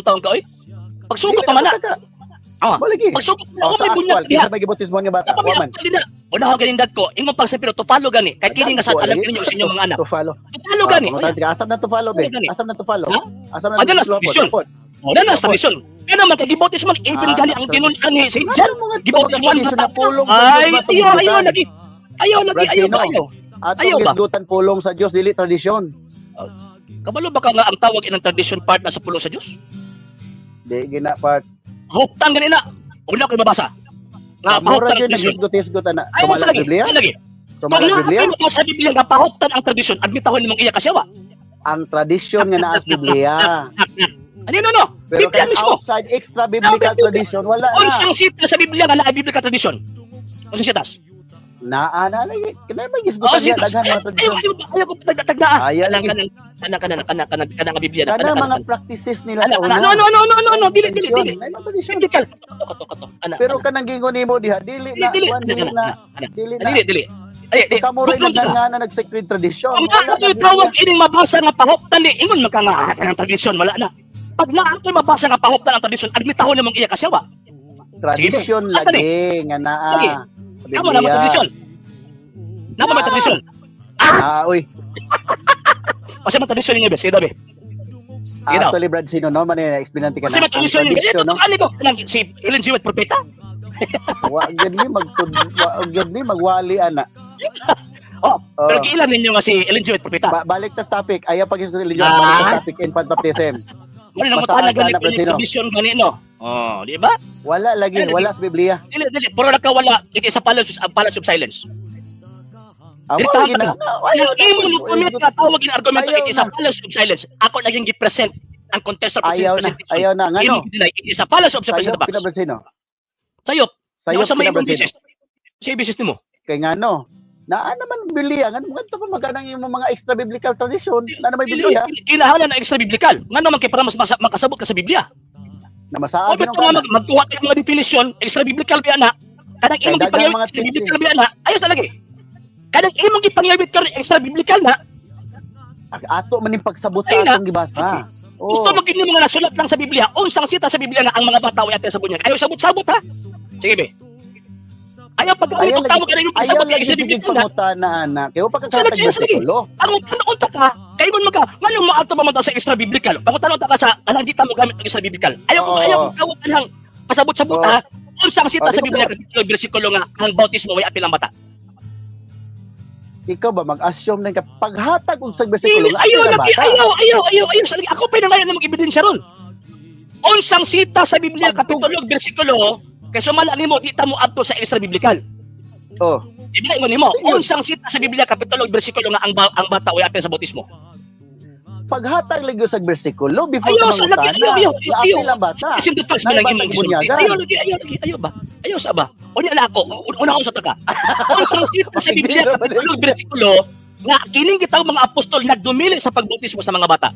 Taon ka oy. Pagsuko Dili pa man na. ka. Ah. Mo lagi. Pagsuko pa Oh, man sa may bunyag actual, diha. kinsa may gibautismohan nga bata? Ako Wa man. may na. Una ko ganing ko, imong pagsa pero to follow gani. Kay kini nga sa alam ninyo sa inyong mga anak. To follow. To follow gani. Ah, pangutan ka, asam na to follow be. Ano gani? Asam na to follow. Ha? Asam na Ano na, to follow. tradisyon? Wala na sa tradisyon. Kaya naman kay gibautismo even Ah, gani ang tinun-an ni St. John. Ano mga Gibautismohan tradisyon bata. na pulong sa Ay, Diyos ayaw, ayaw matunggutan? lagi. Ayaw lagi, Brad ayaw ba, Pino. ayaw. Atong Ayaw ba? gisgutan pulong sa Dios, dili tradisyon. Kabalo ba ka nga ang tawag inang tradition part na sa pulong sa Dios? Di gina part. Huptan gani na. Una ko mabasa. Nga Mura pahuptan ang gyud tradisyon. naghisgot-hisgot ana. Ayaw Sumala sa lagi, Biblia? sa lagi. Kung Sumala naa Biblia? kayo mabasa sa Biblia nga pahuptan ang tradisyon, admitahon nimong iya kasyawa. Ang tradisyon nga naa sa Biblia. Ano no no? Pero Biblia kay mismo. outside extra biblical Biblia. tradition, wala na. Unsang sita sa Biblia nga naa biblical tradisyon? Unsang sitas? Naa na lagi. Kinay may Oo, gisgutan niya sitas. daghan mga Ayaw, tradisyon. ayaw, ayaw ko tagtagnaa. Ayaw Kanang lagi. kanang kanang kanang kanang kanang kanang nga Biblia na Kana kanang mga kanang. practices nila Ana, sa ana, una. no, no, no, no, no, no, dili, dili, dili. Tradisyon. Ay, mga tradisyon. Biblical. Kato, kato, kato. Ana, Pero ana. kanang gingon nimo diha, dili Dili, na, dili, kuan, ana, dili ana, na, ana. dili na. Dili, dili. Ay, di. Kamuray Buklod ka. nagdan nga na nag-sacred tradition. Kung Wala naa na ko'y tawag ining mabasa nga pahuptan ni ingon man ka nga ah, kanang tradisyon wala na. Pag naa ko'y mabasa nga pahuptan ang tradisyon, admitahon nimong iya kasyawa. Tradisyon Sige. lagi nga naa. Lagi. Sa Kamo na Biblia. tradisyon. Namo may tradisyon. Ah, uy. Kasi may tradisyon ninyo be, sige daw be. Sige daw. Actually, Brad Sino, no, man explain ka Kasi na. may tradisyon Ang ninyo. tradisyon, no? Ano ko kanang si Ellen G. White propeta? Wa gyud ni magwali ana. Oh, Oh. pero giilan ninyo nga si Ellen G. White propeta. Balik ta sa topic. Ayaw pag religion, Ah. balik ta topic infant baptism. Wala nang Basahan mutana ka gani na, ko yung Brad Sino. tradisyon gani no. Oh, di ba? Wala lagi, Ay, wala sa Biblia. Dili, dili, puro nakawala it is a fallacy of silence. Amo Dili, lagi tama na. ka. Ang imong nagkumit nga tawag in argumento Ayaw it is a na. fallacy of silence. Ako naging gi-present ang contestor Ayaw na, presentation. ayaw na. Ngano? Imong deny it is a fallacy of Sayop the box. kina Brad Sino. Sayop. Sayop Sa may kina imong Brad Sino. business. Sa business nimo. Kay ngano? Naa naman Biblia, ngano ngadto pa magkanang imong mga extra biblical tradition, naa naman Biblia. Kinahanglan na extra biblical. Ngano man kay para mas makasabot ka sa Biblia. Na O masaad ba't gyud nga magtuwa ka ng mga definisyon, extra biblical biya na, kanang Kay imong daghang gipangyawit mga extra biblical biya na, ayos na lagi. Kanang imong gipangyawit karon extra biblical na, Ato man ning pagsabot sa Ayun na. atong gibasa. Oh. Gusto mo gid mga nasulat lang sa Biblia, unsang sita sa Biblia nga ang mga bata way ate sa bunyag. Ayaw sabot-sabot ha. Sige be. Ayaw paggamit Ayaw og tawag kanang imong Ayaw pasabot kay lagi extra gid biblical na. pangutana ana. Kay wa pa ka Sa lagi, katag sa lagi. bersikulo. Pangutan unta ka, kay man magka nganong moadto pa man daw sa extra biblical. Pangutan unta ka sa anang di ta mo gamit og extra biblical. Ayaw ko ayaw ko tawag kanang pasabot-sabot ha. Unsang sita Oo, sa di ko Biblia kapitulo bersikulo nga ang bautismo way apil ang bata. Ikaw ba mag-assume nang paghatag og sa bersikulo Dili, nga ayaw apil ang lagi, bata? ayaw, ayaw, ayaw, ayaw sa lagi. Ako pa na ngayon na mag-ebidensya ron. Unsang sita sa Biblia kapitulo bersikulo kay sumala nimo di ta mo adto sa extra biblical. Oh. Di ba ingon nimo? Ayun. Unsang sita sa Biblia kapitulo bersikulo nga ang bata way apil sa bautismo. Paghatag lagi sa bersikulo before Ayaw ka sa lagi, mangutana. ayaw, ayaw, Nga ayaw. apil ang bata. Isin the text bilang Nay, imong batang gisulti. bunyagan. Ayaw lagi, ayaw lagi, ayaw ba? Ayaw sa ba? Unya na ako, una ako sa taka. Unsang sita sa Biblia kapitulo bersikulo nga kining gitawag mga apostol nagdumili sa pagbautismo sa mga bata.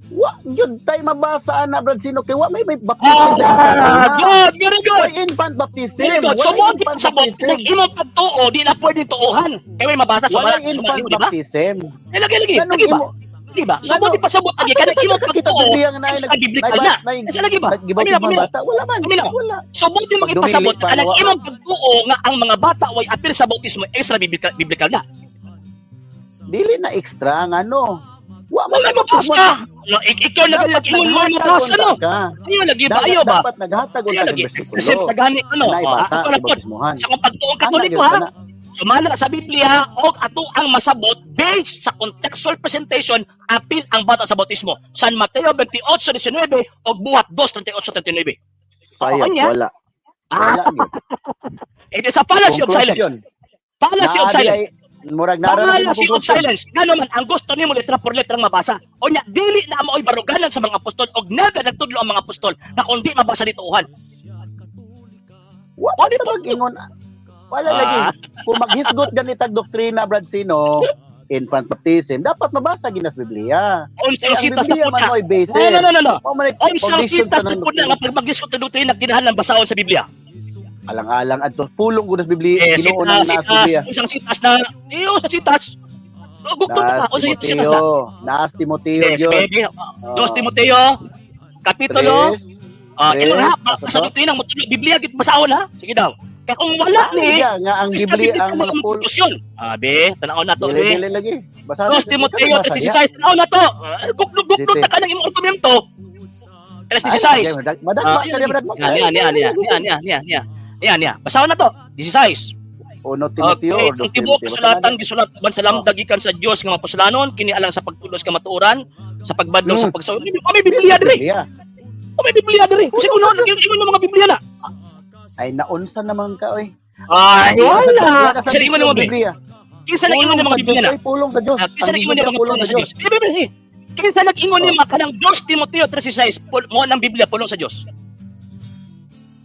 Wa gyud tay mabasa ana Brad Sino kay wa may baptism. Ah, good, very good. Way infant baptism. Very good. So Walay mo infant sabot baptism. kung imong pagtuo di na pwede tuohan. Kay may mabasa so Walay mala infant di ba? baptism. Eh, lagi lagi, Ganun lagi ba? Lagi ba? So mo Ganun. di pasabot lagi kanang imong Nakakita pagtuo Biblia nga extra biblical nay- na. nay- Kasi lagi ba? Nagbautismo Amina, ang bata? Wala man. Amina. Wala. So mo di Pag magipasabot dumili pa, kanang wa- imong pagtuo nga ang mga bata way apil sa bautismo extra biblical, biblical na. Dili na extra nga ano. Wa man Wala mabasa. No, ikaw na Dapat ingon mo naghatag mabasa no. unta ka. Ayaw lagi ba? Dapat, Ayaw ba? dapat naghatag Ayaw unta lagi. sa bersikulo. Present sa gani ano. Nay Ah, bata ako na pod. ibautismohan. Sa kung pagtuong Ana Katoliko gyud ha. kana. Sumala sa Biblia og ato ang masabot based sa contextual presentation apil ang bata sa bautismo. San Mateo 28:19 og Buhat 2:38-39. Sayop, Oo niya. wala. Ah, Wala gyud. it is a fallacy of silence. Conclusion. Fallacy of Naa di silence. ay- Murag nara na Fallacy of silence. Ngano man ang gusto nimo letra por letrang mabasa. O nya dili na maoy baruganan sa mga apostol og never nagtudlo ang mga apostol na kundi mabasa dituohan. Wa Wala man mag-ingon. Wala Ah. lagi. Kung maghisgot ganitag doktrina Brad Sino, infant baptism, dapat mabasa ginas Biblia. Unsang Eh, ang sitas na Biblia pud man na. mo'y basis. No, no, no, no, no. Mao man ay Unsang foundation sitas sa na nang pud na nga pag magisgot ng doktrina kinahanglan basahon sa Biblia. Alang-alang adto pulong gud sa Biblia, Eh, Ginoo nang sitas, naa sa sitas, Biblia. unsang sitas na, iyo sa sitas. Gugtod Naas ka. Unsa yung sitas na? Timoteo. Naas Timoteo Yes, yun. baby. Dos Timoteo, kapitulo, Tres. ah, Tres. ilo ha, Asa sa to? doktrina mo tulo Biblia gid basahon ha. Sige daw. Kaya kung wala ni, Nga, nga ang Biblia ang mga pul. konklusyon. Ah, be, tan-aw na to, Dili, be. dili lagi. Basa. Dos Timoteo 3:16, tan-aw na to. Ah, Gugtod ta ka ng imong argumento. 3:16. Madagma Ah, ka niya, madagma. Yan, yan, yan, yan, yan, yan, yan. Yan, yan. Basahon na to. 16. Uno Timoteo Okay, or ang dos tibuok Timoteo. kasulatan gisulat uban sa lamdag gikan sa Dios nga mapuslanon kini alang sa pagtulos kamatuoran, sa pagbadlong sa pagsaw. Oh, may Biblia diri. Biblia. Oh, may Biblia diri. Kasi kuno ingon ng mga Biblia na. Ay, naunsa naman ka oy. Ay, wala. Wala Kinsa nag-ingon ng mga Biblia? Biblia. Kinsa nag-ingon ng mga Biblia na? Ay, pulong sa Diyos. Ah, kinsa Ang nag-ingon ng Biblia, mga pulong pulong sa Dios? Biblia. Kinsa nag-ingon ni mga kanang 2 Timoteo 3:16 mo ng Biblia pulong sa Dios?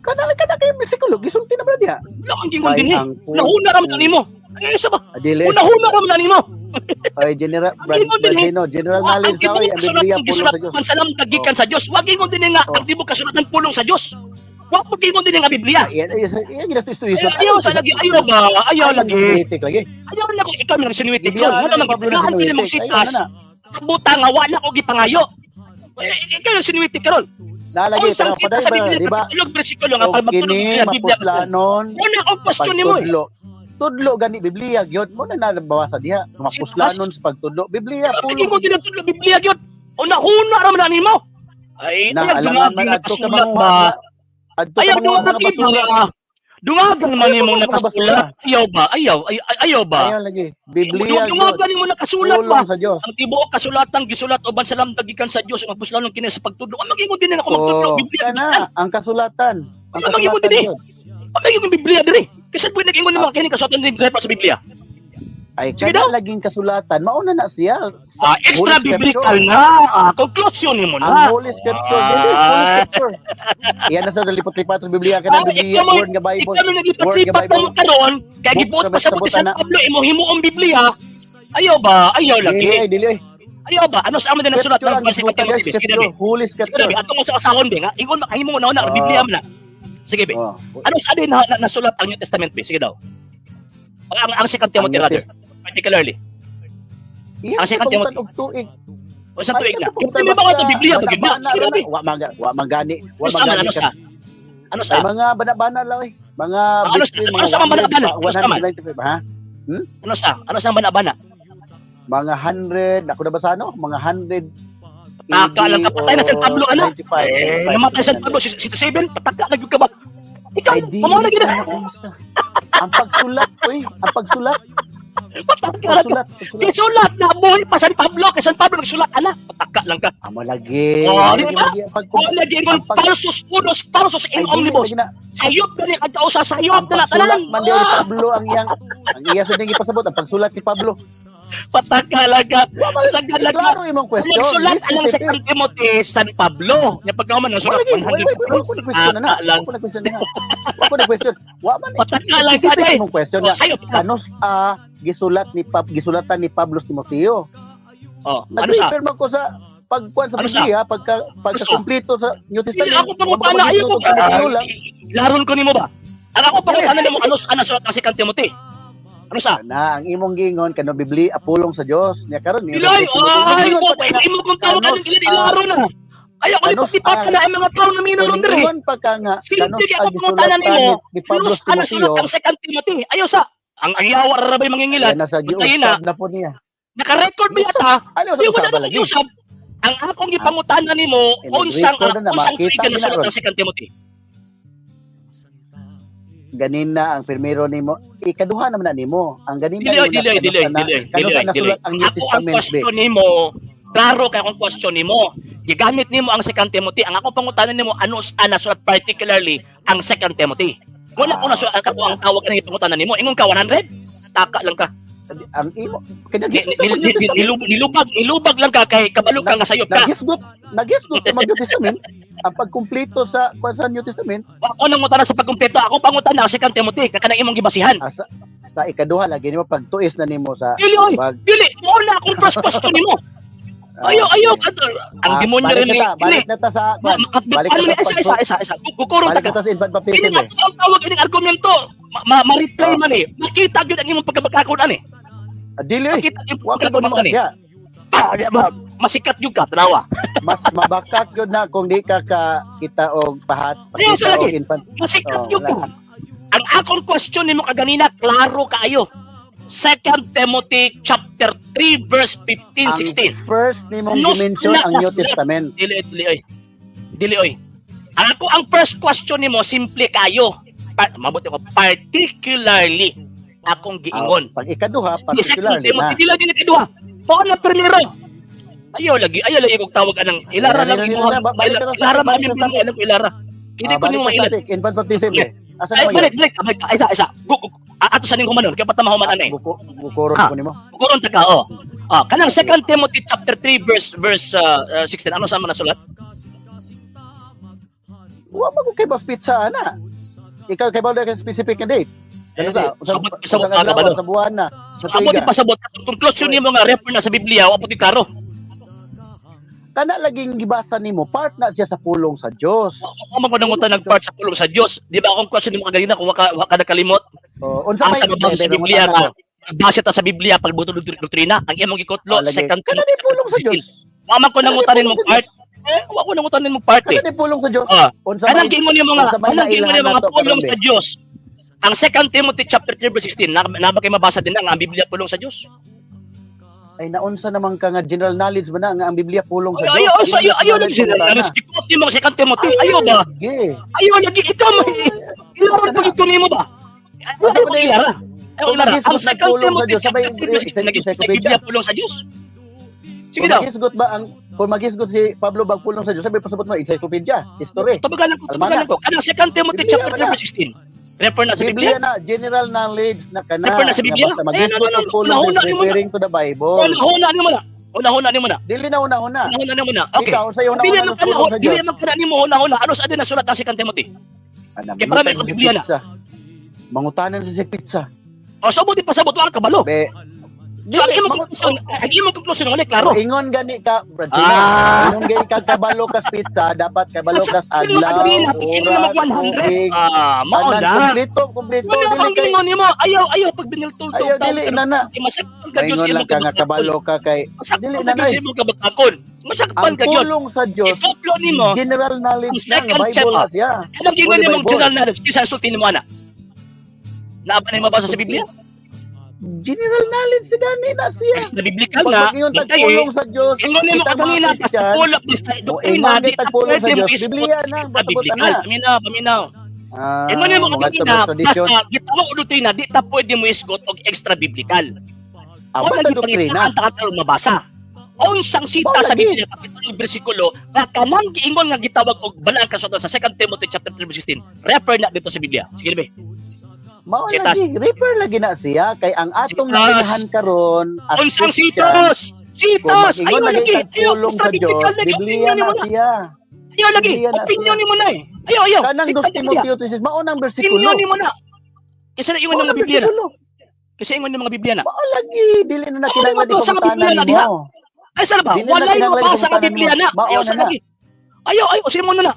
Kana kana kay bersikulo gisulti na ba diha? Wala man gingon din eh. Ay, ang pulong. Nahuna ra man nimo. Ay, isa ba? Ah, dili. Unahuna ra man nimo. Ay, general Ang Brad, ingon din eh. Brad, general Ang knowledge na tibuok oy, ang Biblia kasulatan pulong gisulat sa Diyos. man sa lamdag gikan sa Dios. Wag ingon din nga ang tibuok kasulatan pulong sa Dios. Wag mo ingon din nga Biblia. Yan, yan, yan, ginasuiso. Ay, ayaw sa lagi, ayaw ba? Ayaw lagi. Lagi. Ayaw na kung ikaw nang sinuwitik Biblia, yun. Wala ano, man Pablo gitagaan na din mong sinuwitik. sitas Ayaw na na. sa buta nga wala ko gipangayo. Eh, ikaw nang sinuwitik karon. Nalagi, Unsang tara, sitas paday sa ba, Biblia, di ba? kapitulog bersikulo nga O pag magtulog kini nila Biblia kasi. mapuslanon, Una akong question nimo eh. pagtudlo. Tudlo gani Biblia gyud mo na nabawasa diha. Mapuslanon sa pagtudlo. Biblia Pulong pulong. mo din Biblia gyud. Una-una ra man nimo. Ay, Na ayaw alangan dungag man nga adto ka nakasulat manguha. ba? Adto ka Ayaw manguha mga dungag basura. ba? Dungagan man Ayaw nimo mga nakasulat. Ayaw ba? Ayaw, ayaw ba? Ayaw lagi. Biblia gyud. Dungagan nimo nakasulat ba? Pulong sa Dios. Ang tibuok kasulatan gisulat uban sa lamdag gikan sa Dios ang mapuslanon kini sa pagtudlo. Ang magingon din ako magtudlo Oh, Biblia kana bisan. ang kasulatan. Ang Ano maging kasulatan din eh? gyud. Ang magingon Biblia diri. Kasi pwede nag-ingon nimo kini kasulatan din sa Biblia. Ay Sige kana daw. laging kasulatan mauna na siya. Ah, extra Holy biblical Scripture. na. Ah, conclusion nimo Ang na. Holy Scripture, dili, Holy Scripture. Iyan na sa lipot-lipat sa Biblia Ah, kana Biblia, ikaw mo- word nga Bible. Ikaw nang Word nga naglipat-lipat Bible. mo karon kay Book gibuot sa pa sa buti sabot San ana. Pablo imo himuong Biblia. Ayaw ba? Ayaw Dili lagi. ay, dili ay. Ayaw ba? Ano sa amin din nasulat Scripture ng ang Second gisulatan, Timothy? Sige Scripture, be. Holy Sige Scripture. be, ato mo sa asahon be nga. Ingon mahimo na una Ah. Biblia man na. Sige be. Oh. Ano sa din na nasulat ang New Testament be? Sige daw. Ang Second Timothy Ang New rather. Particularly. Iya, Ang Second pagtan og tuig. O sa tuig Ay, na. pagtan Hindi ba ito Biblia ba bana- gid na? bana- Sige daw be. Wa mangani, wa Ano sa man? mangani. Ano sa? Ano sa? Ay, mga bana-bana lang eh. Mga Ah, ano sa mga bana-bana? Ano sa man? 195, ha? Ano sa? Ano sa bana-bana? Mga 100, ako na ba sa ano? Mga 100 Taka lang ka, patay na San Pablo, ano? 95, Eh, 95, namatay San Pablo, 67, pataka lang yun ka ba? Ikaw, Ay, di. pamao na gina. Ang pagsulat, uy. Ang pagsulat. Pataka lang ka. Pagsulat. Pagsulat. Gisulat na buhay pa San Pablo, kay San Pablo nagsulat ana. Pataka lang ka. Amo lagi. Oh, di Lagi, ba? lagi ang O nag-ingon ang falsos unos, falsos Ay, in dili, omnibus. lagi na. Sayop na ni kadtausa, sayop Ang na na pagsulat tanan. man di ni Pablo ang iyang ang iya sa ding ipasabot ang pagsulat ni Pablo. Pataka lang ka. Sagad lang ka. Klaro imong question. Nagsulat alang Yes, sa Second Timothy San Pablo. Nya pagkaman nagsulat Wala lagi, wala, wala, wala ko na question na na. Pataka lang. Wala ko na question na. Wala ko na question. Wa man. Pataka lang ka Specific day. imong question Oh, nga. sayop ka. Ano sa gisulat ni Pab gisulatan ni Pablo si Timoteo? Oh, ano sa? Nag-refer man ko sa pagkuan sa Ano sa? Biblia, pagka pagka Ano sa? kumpleto sa New Hindi Testament. ako pangutana, ayaw ko. Sa Timoteo lang. Laron ko nimo ba? Ang ako pangutana nimo ano sa nasulat ang Second Timothy? Ano sa? Na ang imong gingon kano Biblia apulong sa Dios. Nya karon ni. Dilay, ay, Ingon mo, pa ka nga- imo kung tawag Ano, ka ng ilan, ilaro na. Ayaw ko ano, lipat-lipat ka na ang mga tao na minor ron dire. Ingon pa ka nga Simple kano kaya sa ako pangutana gisulatan nimo, ni Pablo Ano si ano sulat Timoteo. ang Second Timothy? Ayaw sa ang yawa ra rabay mangingilan. Yan na sa Patayin na. giusab na po niya. Naka-record ba yata? Ano Di sa wala usaba na lagi? usab. Ang akong gipangutana nimo Eh, unsang nag-record na, unsang makita tuig na nila nasulat ron. ang Second Timothy. Ganina ang primero nimo, ikaduha naman na nimo. Ang ganina Dili, nimo dili, na- dili, kano sa dili, kano dili, sa dili. nasulat ang New Ako ang Testament be. question nimo, klaro kay akong question nimo. Gigamit nimo ang Second Timothy. Ang akong pangutana nimo ano sa nasulat particularly ang Second Timothy. Wala ko nasulat ang ako ang tawag ang pangutana nimo. Ingon ka 100? Taka lang ka. Ang imo kaya Nilubag lang ka kay kabalo ka nga sayop ka. Nagisgot, nagisgot sa New Testament ang pagkumpleto sa kwan sa New Testament Ako nang ngutana sa pagkumpleto. Ako pangutana ang Second Timothy kay kanang imong gibasihan. asa sa ikaduha lagi nimo pagtuis na nimo sa Dili oy, bag. dili mo na akong first question nimo. Ayaw, ayaw, ato. Ang Ah, demonyo balik rin na ni ta, dili. balik na ta sa kwan. Balik Ano na ni ta isa isa isa isa. Kukurong ta Balik ka. na ta sa infant baptism Kini eh. nga ang tawag ining argumento. Ma-reply man eh. Makita gyud ang imong pagkabakakon ani. Ah, dili oy. Pakita yung Wa ka pakita mo ba kani. siya? Ah, di ba? Masikat yung ka, tanawa. Mas mabakak yun na kung di ka ka kita og pahat, Ayaw sa pakita lagi. og infant. Masikat Oh, yung wala. ka. Ang akong question nimo kaganina, klaro kaayo. 2 Timothy chapter 3 verse 15 Ang 16. first nimong Nos dimension ang New nasulat. Testament. Dili, dili oy. Dili oy. Ang ako ang first question nimo simple kayo. Mabuti ko particularly akong giingon. Ah, pag ikaduha, Di Second particularly Timothy na. dili dili kaduha. Mao na primero. Ayaw lagi kog tawag anang ilara lang Dili, dili, imuha. dili, balik ka sa Ilara topic, ba balik ka sa alam ko ilara. Hindi Ah, ko balik nimo sa mailan. topic, infant baptism eh. Asa Ay, naman yun? balik, balik, balik. Ay, isa, isa. Ato sa ning humanon, kaya patama human anay. Bukuron Ah. ko nimo. Bukuron ta ka, oh. Ah, kanang 2 Timothy chapter 3 verse verse 16. Ano sa man nasulat? Wa man ko kay ba pizza ana. Ikaw kay ba kay specific nga date? Ano sa? Sabot sabot ka kabalo. Sa buwan na. Sa Amo di tuiga. pasabot conclusion nimo nga refer na sa Biblia, wa pud klaro. Kana laging gibasa nimo, part na siya sa pulong sa Dios. Ako man panangutan ng part sa pulong sa Dios. Di ba akong question nimo kaganina kung wa ka nakalimot? Oh, unsa Asa mabasa sa Biblia nga base ta sa Biblia pagbuto ng doktrina ang imong gikutlo Oh, lagi. second Kana di pulong sa Dios. Wa man ko nangutanin Kana di mong part. Eh, wa ko nangutanin mong part eh. Kana di pulong sa Dios. Ah, Unsa kanang may giingon nimo nga, unsa may kanang giingon nimo nailahan nga nato pulong karon, sa Dios. Ang 2 Timothy chapter 3 verse 16, na ba kay mabasa din na nga ang Biblia pulong sa Dios? Ay, naunsa naman ka nga general knowledge ba na nga ang Biblia pulong sa Ay, Dios? ayo, ayo, ayo, ayo, general knowledge. Gikot nimo ang 2 Timothy. Ayo ba? Sige. Ayo lagi ikaw mo. Ilaron pag ito nimo ba? Ayo pag ilara. Ayo ilara. Ang 2 Timothy chapter 3 verse 16 naging Biblia pulong sa Dios. Sige Kung daw. maghisgot ba ang kung maghisgot si Pablo bag pulong sa Dios, sabi pasabot mo encyclopedia, history. Tabagan ko, tabagan ko. Kanang 2 Timothy Biblia chapter ba 3 na? verse 16. Refer na sa Biblia? Biblia na general knowledge na kana. Refer na sa Biblia? Nga basta Eh, no, maghisgot no, no. og pulong Una-una is nimo na. referring to the Bible. Una-una nimo na. Una-una nimo na. Dili na una-una. Una-una nimo na. Okay. Ikaw sa una Dili una man kana, pulong sa dili Dios. man kana nimo una-una. Ano sa din nasulat ang 2 Timothy? Ana, Kay para may mangutanan si Biblia na. pizza. Mangutanan si pizza. O so buti pasabot wa ka kabalo. Be, So ang imong conclusion, ang imong conclusion wala klaro. Ingon gani ka, Brad Sino. Ah. Ingon gani ka kabalo ka sa pizza, dapat kabalo ka sa Ingon adlaw, ka kanina, ingon na mag oras, 100. tubig. Ah, mao Tanan, na. Kumpleto, kumpleto. Wala Dili bang kay- gingon nimo? Ayaw, ayaw pag biniltultog Ayaw, dili na na. Masakpan ka gyud Ingon sa lang imong ka nga kabakakon. kabalo ka kay Masakpan Dili ka na gyud sa na. imong kabakakon. Masakpan Ang ka gyud. pulong sa Diyos, Ituplo nimo. general knowledge Ang na nga second Bible chapter. na siya. Anong gingon Holy nimong Bible. general knowledge? Kinsa sulti nimo ana? Naa ba na mabasa sa Biblia? General knowledge si gani na siya. Extra biblical Pag na. mag-ingon tag Bantay, eh. pulong sa Diyos, Ingon nimo kita mga kaganina basta Christian, pulong basta o doktrina ingon di ni ta tag pulong sa pwede mo Diyos, isgot Biblia na, extra basta biblical. na. Paminaw, paminaw. Ah, Ingon nimo mga kaganina tradisyon. basta gitawag og doktrina di ta pwede mo isgot og extra biblical. Ah, Wala basta gyud doktrina. pangitaan ta karon mabasa. Unsang sita Mao sa lagi. Biblia kapitulo bersikulo nga kanang giingon nga gitawag og balaan kasuotan sa 2 Timothy chapter 3 verse 16. Refer na dito sa Biblia. Sige be. Mao Sitas. lagi, refer lagi na siya kay ang atong Sitas. nainahan karon as Unsang Christian, sitas? kung Sitas! mag-ingon Ayaw lagi lagi. tag Ayaw pulong extra sa Diyos, biblical lagi. Biblia Opinion na nimo na. siya. Ayaw lagi. Biblia na Opinion siya. nimo na eh. Ayaw ayaw. Kanang Tignan dos sa Biblia. Timoteo 3:6, mao nang bersikulo. Opinion nimo na. Kasi ingon Mao ng mga nang Biblia na. bersikulo. Kasi ingon ng mga Biblia na. Mao lagi dili na na Mao kinahanglan mabasa nga ipangutanan Biblia na diha. nimo. Ay sana ba? Dili na Walay kinahanglan mabasa nga ipangutanan Biblia nimo. na. Mao Ayaw na sa na. lagi. Ayaw ayaw sige mo na na.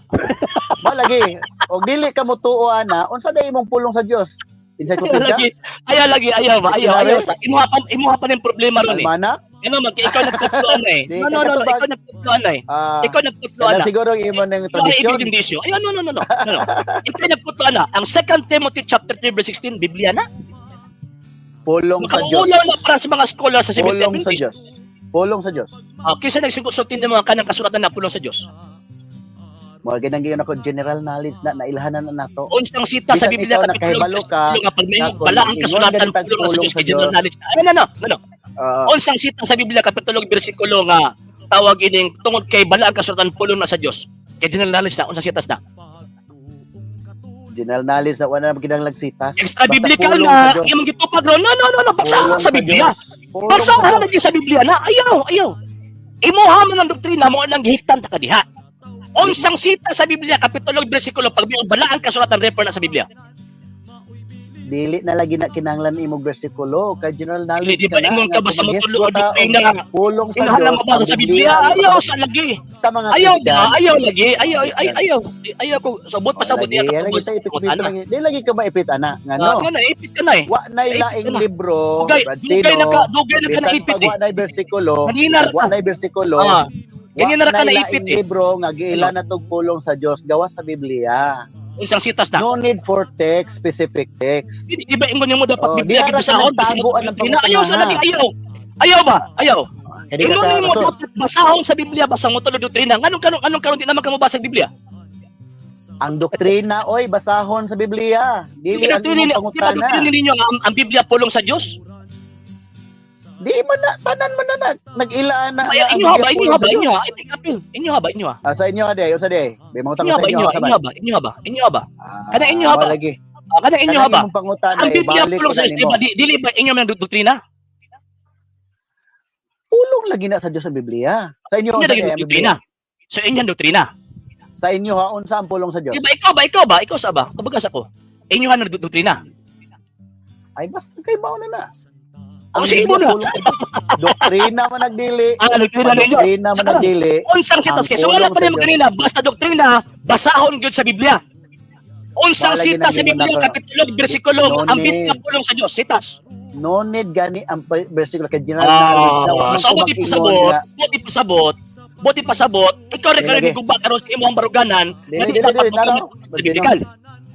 Mao lagi. Og dili ka motuo ana, unsa day imong pulong sa Dios? Ayaw Encyclopedia? lagi. Ayaw lagi ayaw ba? Ayaw ayaw sa imuha pa ning problema ron eh. Almanak? Ano man kay ikaw nagputloan na eh. Di No no no, no. katubag. Ikaw nagputloan na eh. Ah, Ikaw nagputloan kana na. siguro ang imo ng Ikaw ay tradisyon. ibig indisyo. Ayaw no no no no. No no. Ikaw nagputloan na. Ang 2 Timothy chapter 3 verse 16 Biblia na. Pulong sa Dios. Makaulaw na para sa mga scholar sa Seventh Pulong sa Adventist. Dios. Pulong sa Dios. Ah, kaysa nagsugot-sutin ng mga kanang kasulatan na pulong sa Dios. Mga ginang ako general knowledge na nailhanan na nato. Unsang sita sa Bisan Biblia ikaw kapitulo nakahibalo ka, nga pag may na kung bala ang ingon kasulatan ganitag pulong sa pulong Dios sa kay general Dios. knowledge. Ay, no, no, no, no. Ah, Unsang sita sa Biblia kapitulo bersikulo nga tawag ining tungod kay bala ang kasulatan pulong na sa Dios. Kay general knowledge na unsang sitas na. General knowledge na wala na kinahanglan sita. Extra Basta biblical pulong na sa Dios. imong gitupag ron. No, no, no, no. Basa Pulong sa sa Biblia. Pulong Basa sa Dios. lagi sa Biblia na. Ayaw, ayaw. Imuha man ang doktrina mo nang gihiktan ta kadiha. Unsang sita sa Biblia kapitulo bersikulo pag may bala ang kasulatan refer na sa Biblia. Dili na lagi na kinahanglan imong bersikulo kay general Dili, knowledge di ba ka na ingon ka nga ba sa kung motulo maghisgot ta og doktrina? pulong sa Kinahanglan Dios, mabasa ang sa Biblia. Ayaw sa lagi. Sa mga Ayaw Christian. ba? Ayaw lagi. Ayaw ay ayaw. Ayaw ko sabot pa sabot Lagi, iya ka lagi sa ipit Ana. lagi. Di lagi ka maipit ana ngano. Ah, nga na ipit ka na eh. Wa nay Naipit laing ka na. libro, Dugay, Brad dugay Sino, na ka, dugay na ka bisan naipit pag eh. wa nay bersikulo, Kanina ra wa ka. nay bersikulo, Ah, wa ganyan na ra ka nay naipit laing eh. libro nga giila na tog pulong sa Dios gawas sa Biblia. Unsang sitas na? No need for text, specific text. Di ba ingon nimo dapat Oh, Biblia di gid ara ka basahon bisag nagtago ang doktrina? Ayaw sa pangutana. lagi, ayaw. Ayaw ba? Ayaw. Kaya di ka Ingon sa nimo rason. dapat basahon sa Biblia basta mo tulo doktrina. Nganong karon, anong karon di naman ka mobasa sa Biblia? Ang doktrina oy basahon sa Biblia. Di Dili ba ang doktrina imong di ba pangutana. doktrina ninyo ang Biblia pulong sa Dios? Di man na tanan man na nag-ilaan na Ay, nga ang inyo ha ba? Biblia Inyo pulong ha ba? sa Dios. Inyo ha? Apil, apil. Inyo ha ba? Inyo ha? Ah, sa inyo ade, usa de. May mga Inyo ha sa ba? inyo Inyo ha? sa Inyo ha ba? Inyo ha ba? Inyo ha ba? Ah, Kana inyo ha ba? lagi. Ah, kana inyo ha Kanang ba? imong pangutana Ang Biblia ibalik pulong sa na Diyos, di nimo. ba? Dili ba inyo man doktrina? Pulong lagi na sa Dios ang Biblia. Sa inyo Inyo unsa lagi di ang doktrina. Biblia? So inyo ang doktrina. Sa inyo ha, unsa ang pulong sa Dios? Di ba ikaw ba? Ikaw ba? Ikaw sa ba? Kabagas ako. Inyo ha ang doktrina. Ay, basta kay mao na na. Oh, sige mo Biblia na. pulong sa Dios. Doktrina man nagdili. Ah, doktrina ninyo. Doktrina man Sa karon, nagdili. unsang sitas Ang kay so wala pulong pa sa nimo Dios. kanina basta doktrina basahon gyud sa Biblia. Unsang Wala sitas sa ginang Biblia na- kapitulo bersikulo No ang need. Biblia pulong sa Dios sitas. No need gani ang bersikulo kay general knowledge na wa Ah, man so ko buti mag-ingon pasabot, nga. buti pasabot, buti pasabot, ikaw rin Dili, karon lagi. niguba karon sa imong baruganan Dili, nga di dili, dapat dili, naraw. mogamit sa biblical.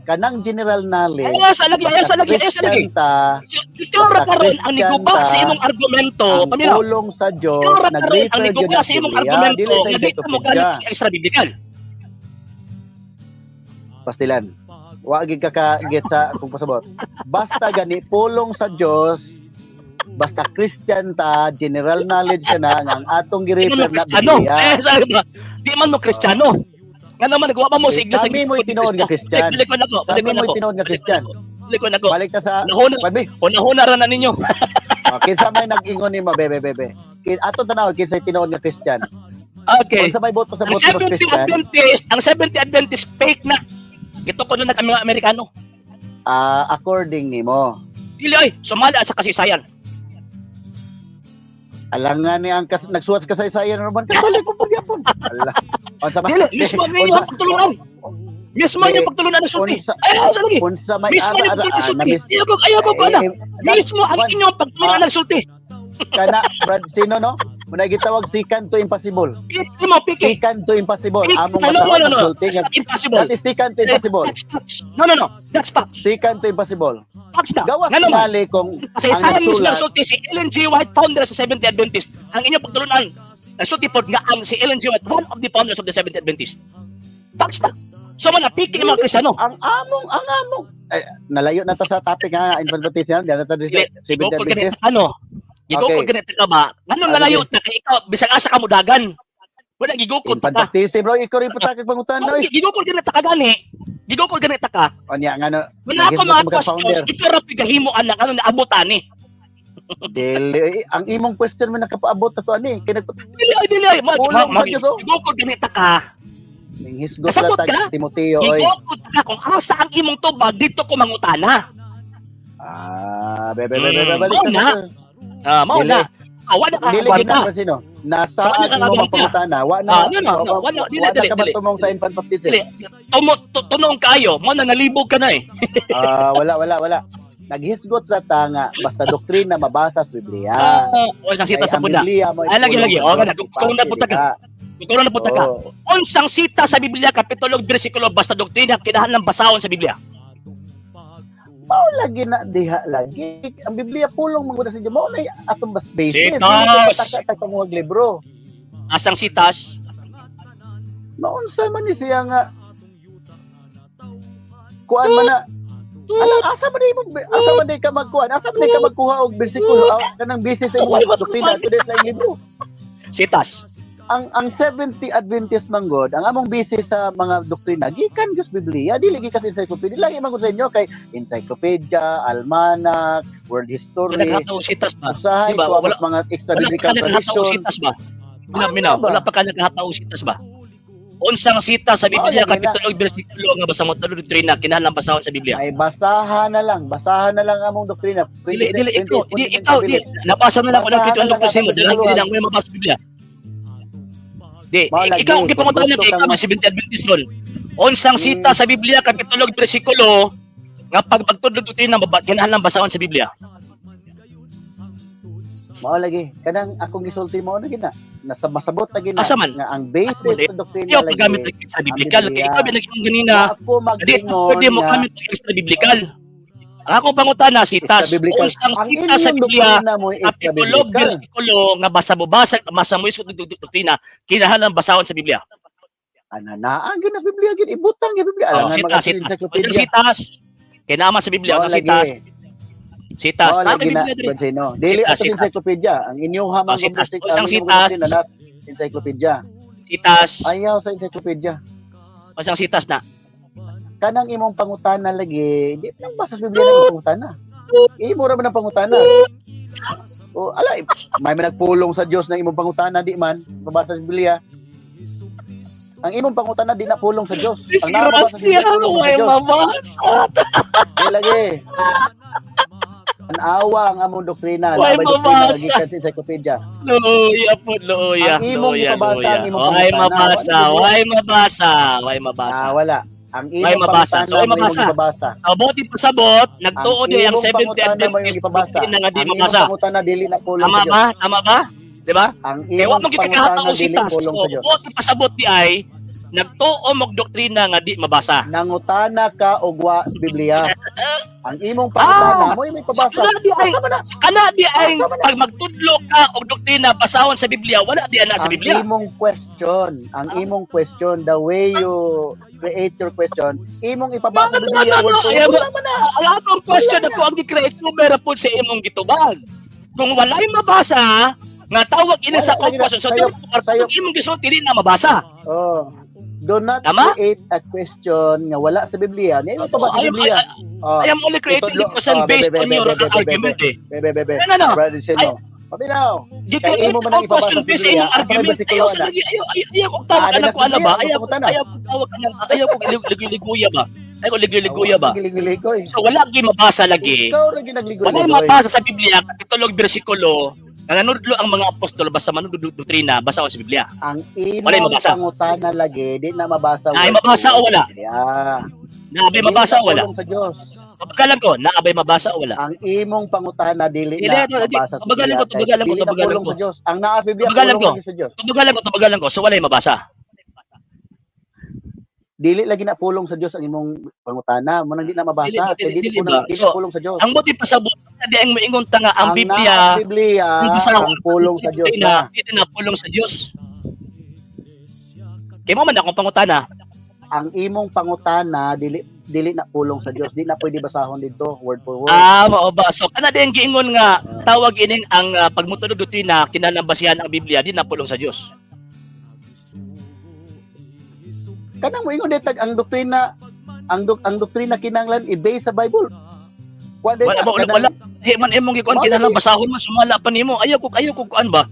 Kanang general knowledge. Ayaw sa lagi, ayaw sa lagi, ayaw sa lagi. Christian ta, So, ikaw ra Basta karon ang Christian niguba ta, sa imong argumento, ang paminaw. pulong sa Dios Ikaw ra karon ang nag-refer gyud niguba ang sa imong Biblia, argumento dili sa nga di ka mo encyclopedia. gamit extra biblical. Pastilan. Wa gid ka ka-get sa kung pasabot. Basta gani pulong sa Dios, basta Christian ta, general knowledge ka na nga ang atong Di man gi-refer mo na Kristiyano. Biblia. Eh, sabi ba? Di man mo Kristiyano. Nga naman, nagawa pa mo sa Eh, iglesia. kami mo'y tinuod nga Kristiyan. Balik ko na ko. Balik Kami ko na mo'y ko. tinuod nga Christian. Balik ko na ko. Balik ta sa Nahuna, Babi, hunahuna ra na ninyo. oh, kinsa may nag-ingon nimo, bebe bebe. Ato tanaw kinsa tinuod nga Christian. Okay. Unsa may boto sa Ang boto sa 70 Christian? Adventist, ang 70 Adventist fake na. Gito ko na kami mga Amerikano. Ah, according nimo. Dili ay, sumala sa kasaysayan. Alangan ni ang nagsuwat sa kasaysayan Roman Catholic po gyapon. Ala. Unsa ba? Dili, mismo ang inyong pagtulunan. Mismo ang inyong pagtulunan ng sulti. Unsa Ayaw sa lagi. unsa may Mismo ang ara inyong ara pagtulunan ng ah, sulti. na-miss- Ayaw ko ana. Eh, eh, Mismo ang inyong pagtulunan ng sulti. Kana Brad sino no? Muna gitawag second to impossible. Piki mo, piki. Second to impossible. Piki. Among No, no, matawag no, no. sulti That's nga not impossible. that is second to impossible. That's facts. No, no, no. That's facts. Second to impossible. Facts na. Gawas Nga naman. tingali kung Kasi ang sa mismo nagsulat ang sulti si Ellen G. White, founder sa Seventh Day Adventist. Ang inyong pagtulunan, nagsulti po nga ang si Ellen G. White, one of the founders of the Seventh Day Adventist. Facts na. So man, piki ang mga Kristiyano. Ang among eh, nalayo na ta sa topic nga infant baptism, diyan na ta sa Dili, Seventh Day Gigukod Adventist. ganit ano? Gigukod Okay. ganit ka ba? Nganong Ah, nalayo ta kay ikaw bisag asa ka mo dagan. Wala gigukod Infant ta ka. baptism bro, ikaw rin putakig pangutan Oh, oy. gigukod ganit ta ka gani. Gigukod ganit ta ka. Unya nga no. Wala ako Naghisgot mga sa mga questions, founder. ikaw ra pigahimo anak ano naabutan ni. Dili eh, ang imong question man nakapaabot na to ani kay nagput Dili ay dili ay mag Pulong mag sa Diyos, oh. gigukod ganit ta ka. Nanghisgot Kasabot ra ka? tag Timoteo oy. Gigukod ta ka kung asa ang imong tubag dito ko mangutana. Ah, bebe bebe bebe balik Mao ta na. na. Ah, mao Dili. na. Ah, wala ka Dili kwarta. gid na sino. Nasa So, wala ka imong kagwanta. pangutana, wa na. Ah, no, no, no, wala, dili, wa na dili, ka dili. matumong sa infant baptism. Dili. Tumo tunong kayo, mo na nalibog ka na eh. Ah, wala wala wala. Naghisgot ra ta nga basta doktrina mabasa sa Biblia. Ah, o isang sita Kay sa ang punda. Biblia mo Ay, lagi, lagi. O, gana. Kung napunta ka. Kung napunta ka. Unsang sita sa Biblia kapitulo bersikulo basta doktrina kinahanglan basahon sa Biblia. Mao lagi na diha lagi. Ang Biblia pulong manggod sa Dios. Mao na atong bas basis. Sitas! Taka ta panguwag libro. Asang sitas? Maunsa man ni siya nga kuan man na ala, asa man di mo asa man di ka magkuan, asa man di ka magkuha og bersikulo, ah, kanang basis sa imong doktrina to sa libro. Sitas. Ang 70 Adventist manggod, ang among basis sa mga doktrina gikan gyud sa Biblia, dili gikan sa encyclopedia. Lagi man gud sa inyo kay encyclopedia, almanac, world Wala history, nakataw sitas ba? usahay Diba? ko Wala- mga extra Wala pa biblical ka nakahataw tradition. sitas ba? Minaw, Ano minaw. ba? Wala pa ka nakahataw sitas ba? Unsang sita sa Biblia, Mao lagi na. kapitulo ug bersikulo nga basta mo tudlo doktrina kinahanglan basahon sa Biblia? Ay, basahan na lang among doktrina. Dili, dili ikaw, di ikaw, di nabasa na lang ko ng Basahan kito ang na lang doktrina mo, ang dalang dili kapituluhan. lang mo mabasa sa Biblia. Di, Mao lagi, ikaw ang gipangutan kung na gusto ikaw kang ang Seventh Adventist ron. Unsang sita sa Biblia, kapitulo ug bersikulo nga pag pagtudlo doktrina kinahanglan basahon sa Biblia? Mao lagi, kanang akong gisulti mo na gina. Nasa masabot na gina Asa man? nga ang basis Asa man, eh? sa doktrina Ikaw lagi. paggamit ng extra biblical Ang kay Biblia. ikaw binagyan ganina. Wa ako Di mag-ingon pwede mo nga gamit ng extra biblical. Ang akong pangutana sitas, extra-biblical. unsang Ang sita sa inyong Biblia, doktrina mo kapitulo extra-biblical. bersikulo nga basa mo basa basa mo isod doktrina kinahanglan basahon sa Biblia? Ana naa gyud na Biblia gyud, ibutang gyud Biblia. Oh, Alangan sitas, mga sitas. Unsang encyclopedia. sitas? Kinama sa Biblia Mao unsang lagi. sitas? Sitas. Mao Nasa lagi na, Biblia diri. Bonsino. Dili Sitas, ato sa sitas. encyclopedia. Ang inyong hamang Oh, sitas. ang Unsang inyong sitas? doktrina na encyclopedia. Sitas. Ayaw sa encyclopedia. Unsang sitas na? Kanang imong pangutana lagi, di lang basta sa Biblia na imong pangutana. Imo ra man ang pangutana. O ala, may man nagpulong sa Dios ng imong pangutana di man mabasa sa Biblia. Ang imong pangutana di na pulong sa Dios. Ang nabasa sa Biblia pulong sa Way Dios. mabasa. Di lagi. Ang awa ang among doktrina, Way nabay doktrina mabasa. lagi kan sa encyclopedia. Luya po, luya, Ang imong luya, gipabasa, luya. ang imong Way pangutana. mabasa, Wala way mabasa, way mabasa. Ah, wala. Ang Way imong mabasa. pangutana So, way mo imong mabasa. gipabasa. Sa buti pasabot, nagtuo Ang di ang imong Seventh pangutana mo imong Adventist gipabasa. doktrina nga di Ang imong mabasa. pangutana dili na pulong Tama sa Dios. ba? Tama ba? Di ba? Ang Kaya wa imong mo gikakahata pangutana og dili sitas. pulong So, sa Dios. buti pasabot di ay nagtuo mog doktrina nga di mabasa. Nangutana ka og wa Biblia. Ang imong pangutana mo imong pabasa. Kana di ay Asa man na? kana di ay Asa man na? pag magtudlo ka og doktrina basahon sa Biblia, wala di ana sa Ang Biblia. imong question, ang imong question, the way you create your question, imong ipabasa sa No, no, Biblia no, word no, for ayaw word. mo. Wala man na. Ang atong question ako ang gi-create super po sa imong gitubag. Kung walay mabasa, nga tawag ini sa Wala, akong lagi na. question. So, Sayop, therefore, kung imong gisulti di na mabasa. Oh. Do not Tama? create a question nga wala sa Biblia. Nga imong pabasa sa I am, Biblia. Oh, I am only creating Itudlo. the question Oh, based bebe, on bebe, your bebe, bebe, argument eh. Bebe, bebe. No, no, no. Brother Sino. Paminaw. Gi-create Kay imo man ang ang question ipabasa sa based sa Biblia, imong asa may argument. bersikulo Ayaw sa na? lagi, ayaw, ayaw, ayaw, kung tawag Ah, ka ng di na kuan na ba? Biblia, Ayaw, pangutana. ayaw, kung tawag ka ng, ayaw, kung ligoy-ligoya ba? Ayaw, kung ligoy-ligoya ba? Giling-ligoy. So, wala gyud mabasa lagi. Ikaw ra ginagligoy. Wala mabasa sa Biblia, kapitulo ug bersikulo, nga nanudlo ang mga apostol basta manudlo doktrina, basa sa Biblia. Ang Wala imong mabasa. pangutana lagi di na mabasa. Ay, word mabasa for o wala? word. Yeah. Naabay Dili mabasa na o wala? pulong sa Dios. Mabagalan ko, naabay mabasa o wala? Ang imong pangutana dili Hindi, na hindi, hindi. mabasa sa Tabagalan Biblia. ko, tabagalan ko, Dili na tabagalan pulong ko. sa Dios. Ang naa sa Biblia Tabagalan pulong ko. lagi sa Dios. Tabagalan ko, so walay mabasa. Dili lagi na pulong sa Dios ang imong pangutana. Mo nang di na mabasa. Dili ba, Kay dili, dili dili po ba? na dili So, pulong sa Dios. Ang buti pasabot na di ang moingon ta nga ang Ang Biblia naa sa Biblia ang basahon ang pulong sa Dios na na. dili na pulong sa Dios. Kay mo man akong pangutana. Ang imong pangutana dili dili na pulong sa Dios. Di na pwede basahon dito word for word. Ah, mao ba? So kana di ang giingon nga tawag ining ang pagmutudlo doktrina kinahanglan basihan ang Biblia di na pulong sa Dios. Kanang mo ingon ditag ang doktrina ang doktrina kinahanglan i-base sa Bible. Kuan Wala na, ba wala, kanang- wala. Di man imong gikuan Mao kinahanglan lagi. basahon man sumala pa nimo. Ayaw ko kuan ba?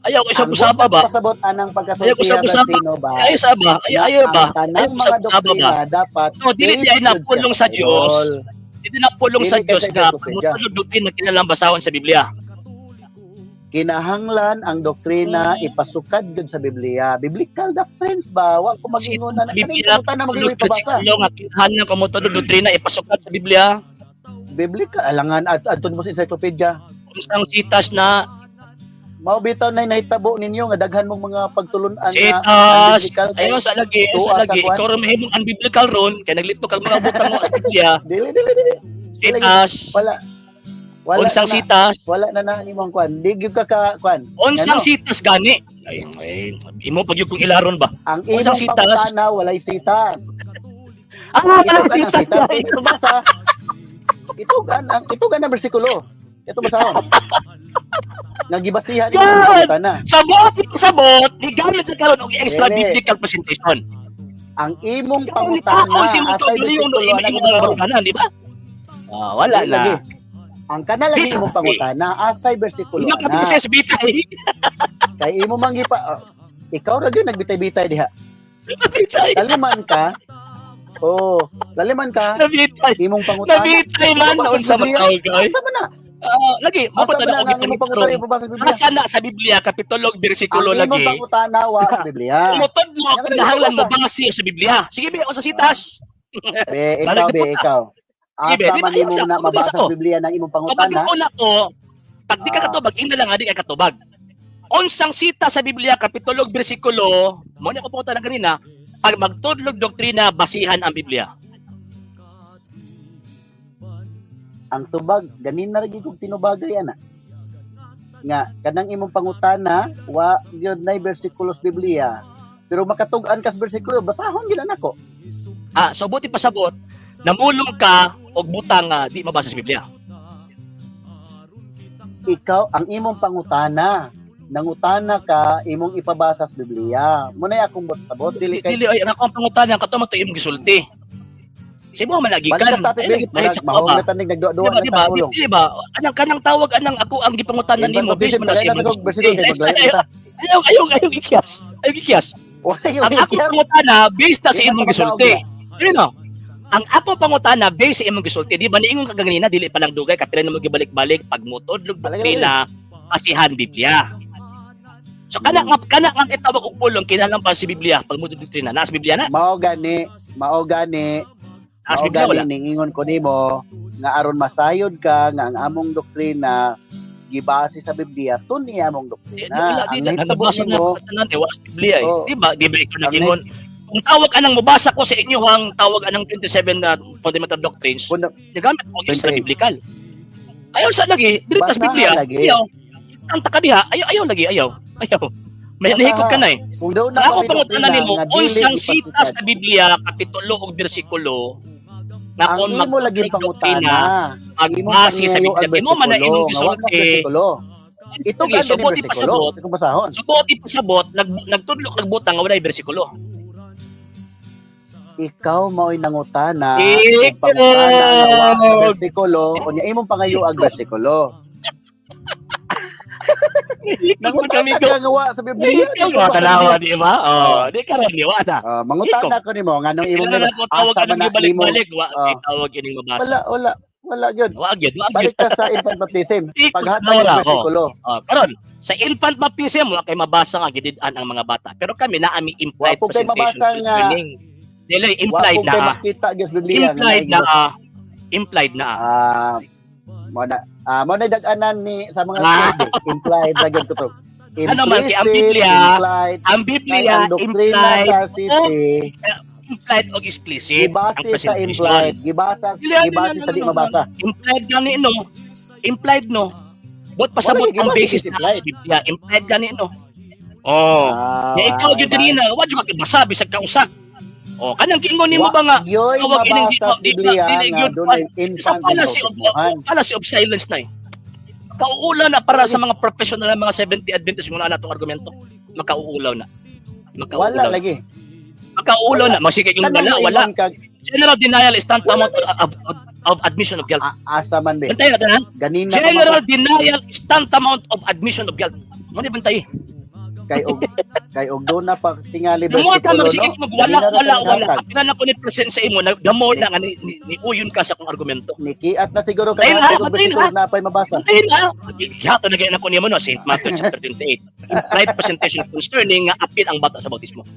Ayaw ko Ang usab-usaba ba? Pasabot anang Ayaw pagkasulti ko usab-usaba. Sino ba? Ayaw sa ba? Ayaw ayaw ba? Ang tanang Ayaw mga usab-usaba ba? doktrina dapat So dili di ay based napulong sa Dios. Bible. Dili na pulong sa Dili Dios kay nga sa Biblia. pagmutudlo doktrina kinahanglan basahon sa Biblia. Kinahanglan ang doktrina ipasukad gyud sa Biblia. Biblical doctrines ba? Wa ko mag-ingon na Sa Biblia, kanang na tulog mag ipabasa. bersikulo nga kinahanglan kumutudlo doktrina ipasukat sa Biblia. Biblical alangan at adto mo sa encyclopedia. Unsang sitas na Mao bitaw na nahitabo ninyo nga daghan mong mga pagtulun-an nga sitas unbiblical kay- ayaw sa lagi, ayaw sa Tuwa sa lagi. kuwan. Ikaw ron mahimong unbiblical ron kay naglito kag mga butang mo sa Biblia. Dili dili dili. Sitas. Wala. Wala Unsang na, sitas? wala na na nimong kwan. Di gyud ka ka kwan. Unsang Ano? sitas gani? Ay, ay, imo pag yung kung ilaron ba? Ang Unsang imong sitas? pangutana walay sitas. Ah, wala Ito ang sitas. sitas. Ito basa. Ito gan ang bersikulo. Ito basahon. Nagibasihan imong God! pangutana. Sabot, sabot, ni gamit na karon og extra Dili. biblical presentation. Ang imong Ikaw pangutana si mo asay dili yung bersikulo imo na imo gibasahon. barkanan, di ba? Ah, wala Dili na. lagi. Ang kana lagi Bita. imong pangutana asay bersikulo Hindi ka na. bises bitay. Kay imo man gipa oh, ikaw ra gyud nagbitay-bitay diha. Nabitay. Laliman ka. Oh, laliman ka. Nabitay. Imong pangutana. Nabitay man Ipabasa unsa sa Biblia. matawag ay. Asa man na? Ah, lagi mo Asa pa man na na og ang imong pangutana ipangitro. ipabasa sa Biblia? Asa na sa Biblia kapitulo ug bersikulo Ang imong lagi. pangutana wa sa Biblia. Mutudlo Yan, kinahanglan mo ipabasa. base sa Biblia. Sige be, unsa sitas? Be, ikaw, Balik be, ikaw. Sige, be, Asa di ba, man ayaw nimo sa- na ako, mabasa ako. sa Biblia ng imong Kapag pangutana? una ko, pag di ka katubag, ina lang nga di ka katubag. Unsang sita sa Biblia, kapitulo ug bersikulo, mo ni ako pangutana kanina, pag magtudlog doktrina, basihan ang Biblia. Ang tubag, ganin na lagi kog tinubagay ana. Nga kanang imong pangutana wa gyud nay bersikulo sa Biblia. Pero makatug-an kas bersikulo, basahon gyud nako. Ah, so buti pasabot, namulong ka og butang nga di mabasa sa Biblia. Ikaw ang imong pangutana. Nangutana ka imong ipabasa sa Biblia. Munay akong sabot dili kay Dili ay ang akong pangutana kato man to imong gisulti. Sa imo man Balik nagikan. sa topic, Ay, be. lagi pahit Murag sa mahong kuha ba? na tanig nagduwa-duwa Di ba, na di ba? ta ulong. Di ba? Anang kanang tawag anang ako ang gipangutana Infant nimo based baptism, man na sa dali na imong kog bersikulo kay gisulti. maglayo ta. Ayaw, ayaw, ayaw ikyas. Ayaw ikyas. Wala yung Ang ako pangutana based na sa Di na imong pa gisulti. mataog. Yun no. Ang ako pangutana based sa imong gisulti, di ba niingon ka ganina dili pa lang dugay kapila na mo gibalik-balik pag motudlog Balik, doktrina basihan Biblia. So kana nga itawag og pulong kinahanglan pa si Biblia pag motudlog doktrina. Naa sa Biblia na? Mao gani, mao gani, Naa sa mao Biblia wala. gani ningingon ko nimo nga aron masayod ka nga ang among doktrina gibase sa Biblia, tuni among Di, doktrina. wala di Ang na nahitabo nabasa na nimo, tanan eh wala sa Biblia eh. Oo. Di ba? Di ba ikaw Ang nagingon? Kung tawag anang mobasa ko sa inyo ang tawag anang 27 na fundamental doctrines, gigamit og extra 28. biblical. Ayaw sa lagi, dili tas Basahan Biblia. lagi. Ayaw. Ang taka diha, ayaw ayaw lagi, ayaw. Ayaw. May Basahan. nahikot ka na eh. Kung daw Ang na ako kami pangutana doktrina nimo, nga dili unsang sita ipasikat. sa Biblia kapitulo ug bersikulo nga Ang kung imo lagi magtudlog doktrina, pangutana, imong pagbase sa pangayo Biblia, ang imo man na imong bersikulo, nga wa na gisulti. bersikulo. Ito Sige, ka so ni buti bersikulo, pasabot. ikong basahon. So buti pasabot, nagtudlo kag butang nga walay bersikulo. Ikaw mao'y nangutana, Ikaw! ug pangutana nga wa sa bersikulo, unya imong pangayo ang bersikulo. Nangutana Nangutana ka nga wa sa Biblia. Ikaw nga tanawa, di ba? Oh, di ka rin, di wa na. Ah, mangutana ko nimo nganong imong Kailangan na ko tawag asa anong man na gibalik-balik, wa Ah. kay tawag ining mabasa. Wala, wala, wala gyud. Wa gyud, wa gyud. Balik ka sa infant baptism. Ikot Paghatag na wala, ng bersikulo. Oh, karon sa infant baptism wa kay mabasa nga gidid-an ang mga bata. Pero kami naa mi implied Wa po kay presentation mabasa nga- concerning. Dili Wa implied po na. kay makita gyud sa Biblia nga Implied naay na. Implied na. Ah, mo na mo na dag-anan ni sa mga survey. Implied ra gyud to. Ano man, kay ang Implicit, Biblia, implied, Ang kay Biblia ang doktrina implied sa CC, implied og explicit ang gibase sa presentation. implied, gibasa, Dili, ano, gibase no, sa di no, no, mabasa. Implied gani no. Implied no. Bot pasabot Wala, ang gibase basis is na implied. sa Biblia. Implied gani no. Oh. Ah, Ya ikaw gyud ba? na, wa jud makibasa bisag kausa. Oh, kanang giingon nimo ba nga Yoy tawag ining mabasa sa Biblia dili nga gyud dunay sa infant fallacy of baptismohan. fallacy of silence na eh. Kauulaw na para sa mga professional na mga 70 Adventist kung na atong argumento. Makauulaw na. Wala Makauulaw. lagi. Makauulaw na. Masigig yung Kanang wala, wala. moingon kag General denial is tantamount of admission of guilt. asa man be. Bantay natin ha? Ganina pa General denial is tantamount of admission of guilt. Mo ni bantay. Kay og doon na pa tingali The more ka bersikulo, magsigig no? mag wala, Ganina ra wala, kang wala. hatag. Apila na ko ni present sa imo na the more na nga ni uyon ka sa akong argumento. Nikiat na siguro kay Ayun na, hatag og patay na. bersikulo na pa'y mabasa. Bantay na. Yato na ganyan ako niya mo no, St. Matthew chapter 28. Implied presentation concerning nga apil ang bata sa bautismo.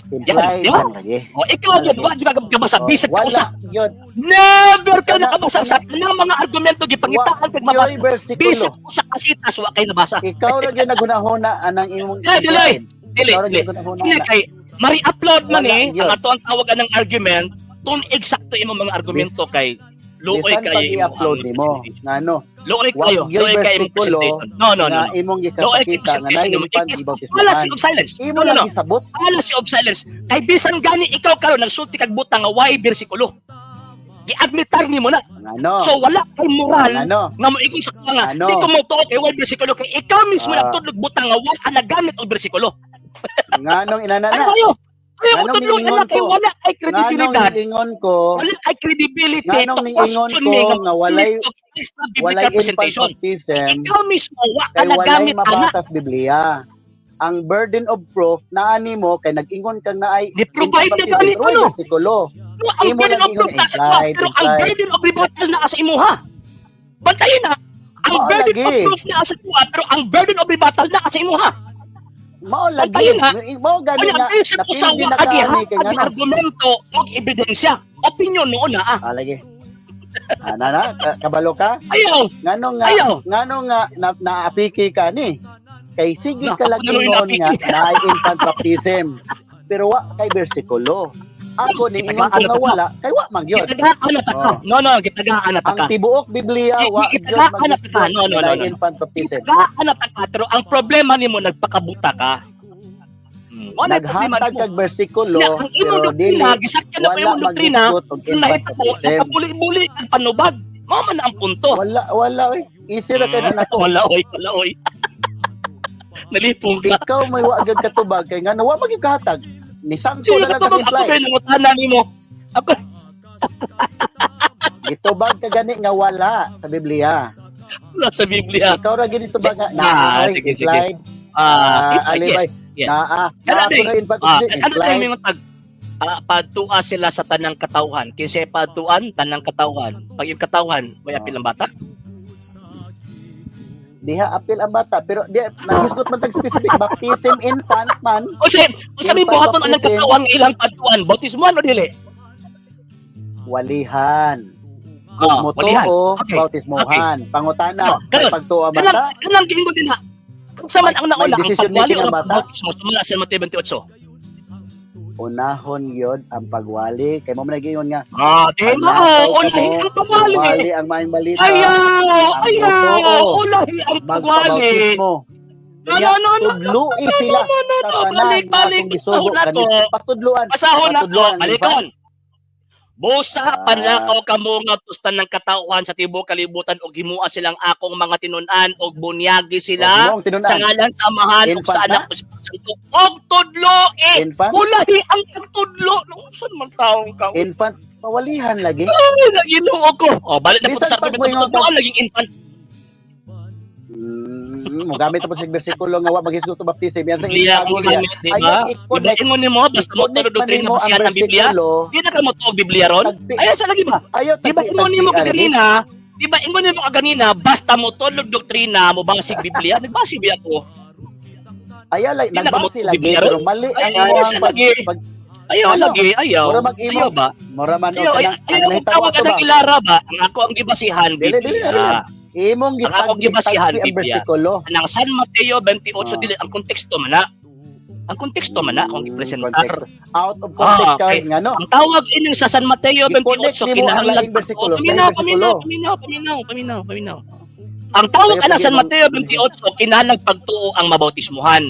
Implied di ba? yan lagi. O ikaw gyud wa jud ka kabasa Oh, bisag ka usa. wala yun. Never ka nakabasa sa tanang mga argumento gipangitaan kag mabasa. Yoy bersikulo. Bisag usa ka sitas wa kay nabasa. Ikaw ra gyud naghunahuna anang imong Ay, dili. implied. Dili, Ikaw ra dili. gyud naghunahuna. Dili kay mari-upload man Wala eh yun. ang ato ang tawag anang argument tun eksakto imong mga argumento kay luoy Bisan kayo pag imong i-upload ang nimo presentation. ngano Luoy Wa kayo, gyud luoy kayo imong bersikulo presentation. No, no, no, nga no. imong Luoy kayo gikapakita nga presentation naay nimo. infant It is gibautismohan. fallacy of silence. Imo No, no, lang no. gisabot. Fallacy of silence. Kay bisan gani ikaw karon nagsulti kag butang nga why bersikulo. Giadmitar nimo na. Ngano? So wala kay moral Ngano? nga moingon sa kuha nga Ano? di ko mo tuo kay why bersikulo kay ikaw mismo nagtudlog butang nga wa ka nagamit og bersikulo. Nganong inana Ano na? kayo? Ayaw mo Nganong tudlog niingon na kay ko? wala kay Nganong kredibilidad. niingon ko? Wala kay credibility Nganong to niingon question ko me nga nga walay extra walay biblical infant presentation. baptism Ikaw mismo wa ka kay walay nagamit ana. mabasa sa Biblia. Ang burden of proof naa nimo kay nag-ingon kang naay Ni-provide na gani ko, no? Bersikulo. No, ang Imo burden lang of proof ingon, na sa kuha, implied, pero ang implied. burden of rebuttal naa sa imuha. Bantayin na. Ang Mao burden lagi. of proof naa sa kuha, pero ang burden of rebuttal naa sa imuha. Mao lagi. Bantayin, ha? Mao gani Kaya nga tayo sa napildi usawa na agi ka ani kay agi ngano. argumento og ebidensya. Opinion noon na ah. Ah, lagi. Ah, na na, kabalo ka? Ayaw. Ngano nga Ayaw. ngano nga na, naapiki ka ni? Kay sige Na, ka ako lang na lang ingon nga naapiki. naay infant baptism. Pero wa kay bersikulo. Ako ni ingon ko Gitagaan nga na ta. wala, kay wa man gyud. Gitagaan na ta ka. Oh. No, gitagaan na ta Ang ka. tibuok Biblia wa gyud Gitagaan na ta ka. No, no, no, naay no. infant baptism. Gitagaan na ta ka. Pero ang problema nimo, nagpakabuta ka. Wala yung problema Naghatag nimo. kag bersikulo Na, ang imong pero dili doktrina, gisakyan na pa wala imong doktrina, maghisgot og kung infant nahitabo, baptism. nagkabuli-buli, nagpanubag. Mao man ang punto. Wala, wala oy. Easy ra kay na nako. Wala oy, wala oy. Nalipong ka. Ikaw may wa gyud katubag kay ngano wa magyud kahatag. Ni sangko Sino na lang ka kag tubag? Ako imply. ba yung nangutana nimo? Ako, Gitubag ka gani nga wala sa Biblia. wala sa Biblia. Ikaw ra gid itubag nga Ah, naa sige, sige. implied. Ah, Ah, yes. alibay. Yes. Naa. Kana Naa din. ko na infant Ah, baptism, ano tayo implied. may tag padtua sila sa tanang katawhan. Kinsa padtuan tanang katawhan. Pag yung katawhan, may apil ang bata. Diha apil ang bata pero di naghisgot man tag specific baptism infant man. O sa o sa may Infant buhaton anang baptism. katawhan nga ilang padtuan, bautismuhan o dili? Walihan. Ah, walihan. Motoo, Okay. bautismohan. Pangutana, Ano, may karon. pagtuo ang Kanang bata. kanang giingon din ha. Sa man ang nauna May ang decision pagwali making o ang ang bata? pagbautismo sumala sa Mateo 28. Unahon yun ang pagwali. Kay mo man nagingon nga Ah, di mo, Panakaw ka ulahi mo, ang pagwali. Wali ang maayong balita. Ayaw, Ang ayaw, totoo. ulahi ang pagwali. Magpabautismo. No, no, no, no, Tudloi sila no, no, sa no, tanan balik, nga balik, akong gisugo basahon na to. kanis. Patudluan. Basahon na to, Patudluan, di ba? balikon. Busa Ah. panlakaw kamo nga tustan ng katauhan sa tibuok kalibutan og himua silang akong mga tinun-an og bunyagi sila Huwag mong tinun-an. sa ngalan sa Amahan ug sa Infant Anak ug sa Espiritu Santo og tudlo-i. Infant, Ulahi ang pagtudlo. Unsan man taong ka? infant, pawalihan lagi. Ay, naginoo ko. O, balik na po Bisan sa pag argumento. mo yung- Tudloan laging infant. Mo gamit pa sa bersikulo nga wa maghisgot og baptism. Yan sa Biblia ang itago niya. gamit, di ba? Ayaw, Di ba i-connect. ingon nimo basta mo I-connect tudlo man doktrina nimo ang basihan ang Biblia? bersikulo. Di na ka mo tuog Biblia ron? Ayaw sa lagi ba? Ayaw, Di ba tagpi- ingon nimo tagpi- kaganina? Di ba ingon nimo kaganina basta mo tudlog doktrina mo basig Biblia? Nagbasig ba ako? Ayaw, like, Di na ka mo nagbase lagi, Biblia pero ron? mali ang Ay, ayaw imong sa pag, lagi. pag Ayaw Ano? lagi, ayaw. Mura mag-imo. Ayaw ba? mura man og Ayaw, ayaw, kanang ang ayaw kung nahitabo tawag ato ka ba? ng ilara ba? Ang ako ang gibasihan, Dili, dili, Biblia. dili. Imong Ang akong gitagpi gibasihan, ang Biblia. bersikulo. Ang San Mateo 28 Ah. dili ang konteksto man na. Ang konteksto man na akong gipresentar. Context. Out of context Ah, okay. ka nga no. Ang tawag ining sa San Mateo I-connect 28 nimo ang kinahanglan laing bersikulo, paminaw, laing paminaw, bersikulo. paminaw, paminaw, paminaw, paminaw. Ang tawag Kaya ana San pag- Mateo 28 kinahanglan pagtuo ang mabautismuhan.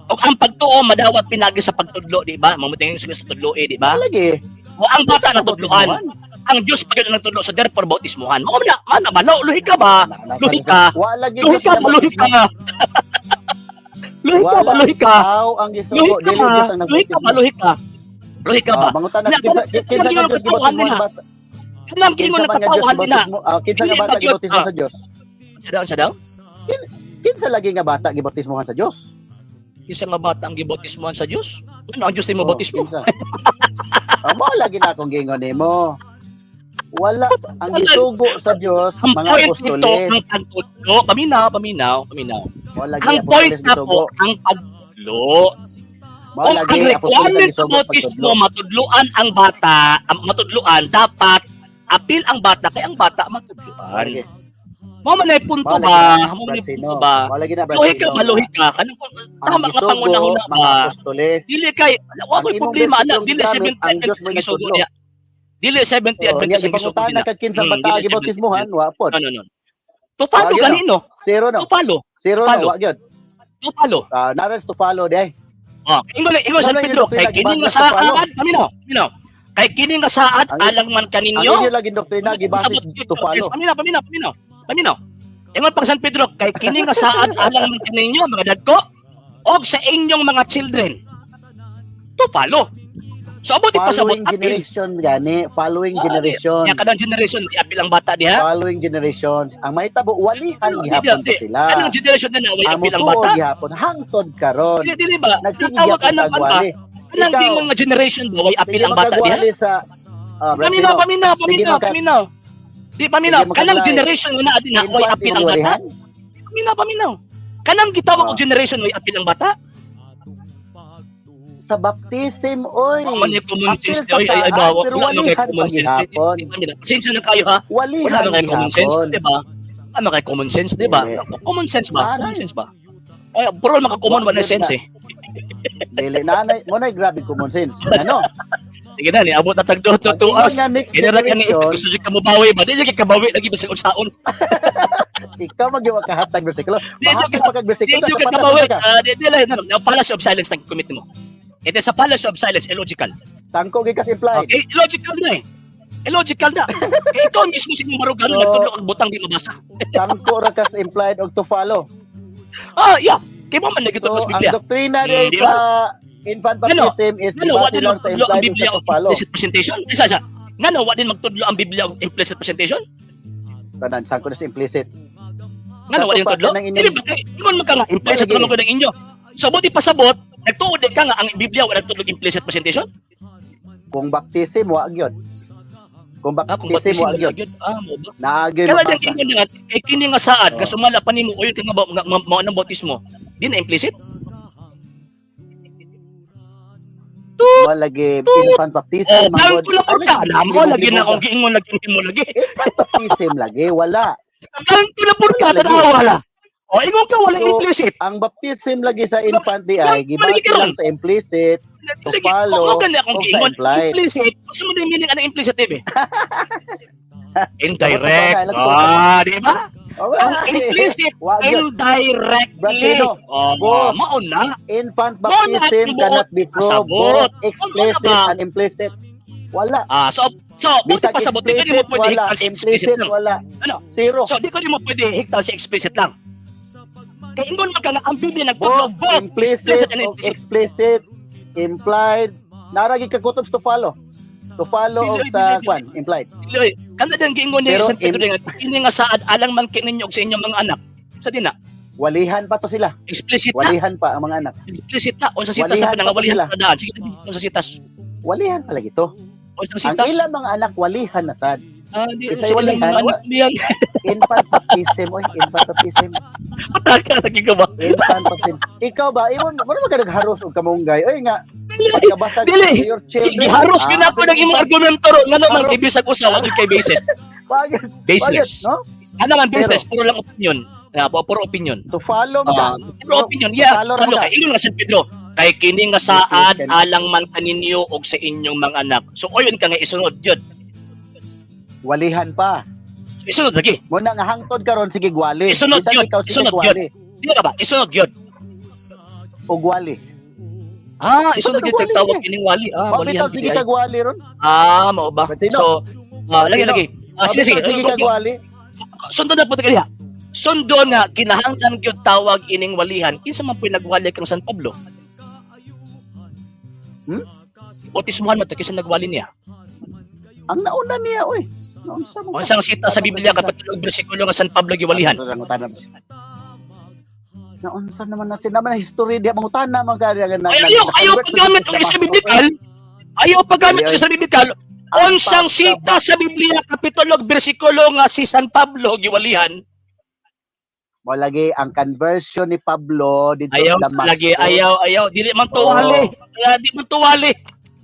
Og ang pagtuo madawat pinagi sa pagtudlo, di ba? Mamuting yung sa tudlo eh, di ba? Lagi. O ang bata natudloan, ang Dios pa gyud ang nagtudlo, so therefore bautismuhan. Mao na, mana ba? Luhi ka ba? Luhi ka. Wala lagi. Luhi ka ba? Luhi ka. Luhi ka ba? Luhi ka. Tao ang Luhi gisugo ka dili ba? Diyos ang Luhi ka ba? Luhi ka. Luhi ka ba? Ah, mangutan na Na, kinsa kinsa kanang nga gingon Diyos ng katawhan gibautismo nila. ang bata. Kanang gingon Kinsa ng man nga Diyos katawhan nila. gibautismo, kinsa nga Dili bata ba gyud, gibautismo ah. sa Diyos? Sa daw, sa daw? Kinsa lagi nga bata gibautismohan sa Diyos? Isa nga bata ang gibautismohan sa Dios? Ano ang Dios nimo Oh, bautismo? kinsa? Ah, mo lagi na akong gingon nimo. Wala ang Wala. gisugo sa Diyos Ang mga point nito apostoles. ang pagtudlo. Paminaw, paminaw, paminaw. Mo lagi Ang point apostoles na po gisugo. ang pagtudlo. Mo Kung lagi ang apostoles ang requirement sa gisugo bautismo pagtudlo. matudluan ang bata, ang matudluan dapat apil ang bata kay ang bata matudluan. Lagi. Mo man ay punto Mao lagi ba? na, Mo man ay Bradsino. punto ba? Mao lagi na Luhi ka Bradsino. ba? Luhi ka. Kanang Ang tama nga gisugo, pangunahuna mga ba? apostoles. Dili kay wa Ang ko'y imong problema ana bersikulong dili gigamit, 70 ang Diyos Adventist mo'y ang gisugo nagtudlo. niya. Dili 70 Oh, Adventist nya ang gisugo gipangutana nila. kag kinsa bata Dili 70 gibautismohan, wa pod. No, no, no. Tupalo Ah, yun, gani no. Zero no. Tupalo. Zero no, Tupalo. wa gyud. Tupalo. Ah, naras to follow day. Oh, ingon ingon San Wala yung Pedro doktrina, kay kini nga gibasa sa tupalo. saad, paminaw, paminaw. Kay kini nga saad alang man Ang kaninyo. inyo lagi doktrina gibase Sabot to follow. Paminaw, paminaw, paminaw. Paminaw. Ingon pang San Pedro kay kini nga saad alang man kaninyo mga dagko og sa inyong mga children. Tupalo. So abot ipasabot Following apil. generation gani, following Ah, generation. Nya kanang generation di apil ang bata diha. Following generations. Ang mahitabo, walihan Di, gihapon di, pa sila. Kanang generation na way Ang apil ang mutuo bata. gihapon hangtod karon. Dili, dili ba? Nagsigig Natawag gyapon anang tag ano ba? wali. Kanang Ikaw, gingon nga generation ba way apil sige ang bata diha? makagwali sa Paminaw, paminaw, Sige, paminaw, paminaw. Di paminaw, Sige, kanang makaglay. generation nga naa din way apil ang bata. Paminaw, paminaw. Kanang gitawag Ah. og generation way apil ang bata. Sa baptism, oy. Man yung common Apil sense sa oy, ay ay taas, bawa. pero Wala man kay walihan common pa sense. gihapon. Pasensya na kayo ha. Wala Walihan man kay common sense, gihapon. di ba? Ano kay common sense, di ba? Dili. Common sense ba? Nanay. Common sense ba? Ay, puro maka-common wala sense eh. Dili nanay, mo na grabe common sense. Ano? Sige na, niabot na tag 2 to Pag 2 ingon hours. nga next Kinara ka ni generation, gusto jud ka mobawi ba? Di jud ka kabawi lagi bisag unsaon. ikaw magyuwa ka hatag bersikulo. Di jud Mahatag ka pa kag bersikulo di jud sa ka patas kabawi. ka. Ah, di di lang no, no, fallacy of silence nang commit mo. It is a fallacy of silence, illogical. Tangko gyud kas implied. Okay, illogical na eh. Illogical na. Kaya ikaw mismo si Marugano So, nagtudlo og butang di mabasa. Tangko ra kas implied og to follow. Ah, yeah. Kay mo man nagtudlo So, sa ang Biblia. doktrina Mm, ni di sa infant Ano? baptism is Ngano wa gibase din lang sa magtudlo ang implied og Biblia sa og to follow. implicit presentation? Isa isa. Ngano wa din magtudlo ang Biblia og implicit presentation? Tanan sangko na sa implicit. Ngano wa Sa din tupa, tudlo? kanang inyong- Dili ba kay ingon man ka nga implicit Lagi. naman gud ang inyo. So buti pasabot, nagtuod ka nga ang Biblia wa nagtudlo og implicit presentation? Kung baptism wa gyud. Kung Ah, kung baptism baptism wa wala gyud. gyud. Ah, mo ba? Naa gyud Kaya mabasa. dyan ingon nga kay kini nga saad Oh. nga sumala pa nimo uyon ka nga mao ng bautismo. Di na implicit? Wa lagi infant baptism Oh, man gud. bangko na pud ka. Alam mo lagi na akong giingon lagi mo lagi. Infant baptism lagi wala. Bangko na pud ka Lagi. tanawa wala. Oh, ingon ka wala So, implicit. Ang baptism lagi sa infant di ay Lagi gibase karon. lang sa implicit to Lagi, follow oo, gani akong o sa giingon. implied. Implicit. Unsa man yung meaning anang implicit eh? Indirect. Tama, Ah, di ba? Oh, Ang implicit, Wa gyud. indirectly. Bratino, Oh, both. mao na. Infant Mo na baptism ang cannot be proved pasabot. both Ano explicit ba? and implicit. Wala. Ah, so buti Bisag pasabot, di ka explicit, mo pwede wala. higtal sa explicit Implicit, lang. wala. Ano? Zero. So, di ko mo pwede higtal sa explicit lang. Kay ingon man ka nga ang Biblia nagtudlo Both both implicit explicit and o implicit. explicit, implied. Naragi ka kutob to follow. To follow og Dili, sa dili, dili. kwan, implied. Dili, kana din giingon ni Pero San Pedro nga kini nga saad alang man kininyo og sa inyong mga anak. Sa dina, Walihan pa to sila. explicit na, Walihan pa ang mga anak. explicit na unsa sitas Walihan sa pa pinangawalihan sila. pa daan. Sige, unsa sitas? Walihan pa lagi to. Unsa Ang sitas? ilang mga anak walihan na sad. Ah, di Isa'y sa ilang walihan, mga anak diyan. Infant baptism, oy, infant baptism. Pataka lagi ka ba? Infant baptism. Ikaw ba, imo mo ba ka nagharos og kamunggay? Oy nga, pagkabasag Dili. to your children. Giharos gyud ako ng imong argumento ro ngano man Haros. kay bisag usa wa gyud kay basis. Bagay, Baseless. no? Ano man baseless, puro lang opinion. Ah, puro opinion. To follow mo ka. Ah, puro opinion. Yeah, Follow ra ano mo ka. kay ingon nga San Pedro, kay kini nga saad alang man kaninyo og sa inyong mga anak. So oyon ka nga isunod jud. Walihan pa. Isunod lagi. Muna nga hangtod karon sige gwali. Isunod Bisan yun. ikaw sige Isunod gwali. Di ba? Isunod gyud. Og wali. Ah, isunod gyud Wali, tawag eh. kining wali. Ah, Wa walihan bitaw sige gyud ay. kag wali ron. Ah, mao ba? Sino? So, lagi Sino? lagi. Ah, Wa sige sige. bitaw sige kag wali. Sundon na po tayo diha. Sundon nga kinahanglan gyud tawag ining walihan. Kinsa man po'y nagwali kang San Pablo? Hmm? Bautismuhan mo to kinsa nagwali niya. Ang nauna niya oy. Naunsa mo? Unsang sita sa Biblia kapitulo ug bersikulo nga San Pablo giwalihan? Naunsa naman natin naman ang history diha mangutana man ka diha na. Ay, ayaw, ayaw paggamit og isa biblical. Ayaw paggamit og isa biblical. Unsang sita sa Biblia kapitulo ug bersikulo nga si San Pablo giwalihan? Mo lagi ang conversion ni Pablo didto Ayaw sa Damascus. lagi, ayaw, ayaw, dili man tuwali. Kaya di man tuwali.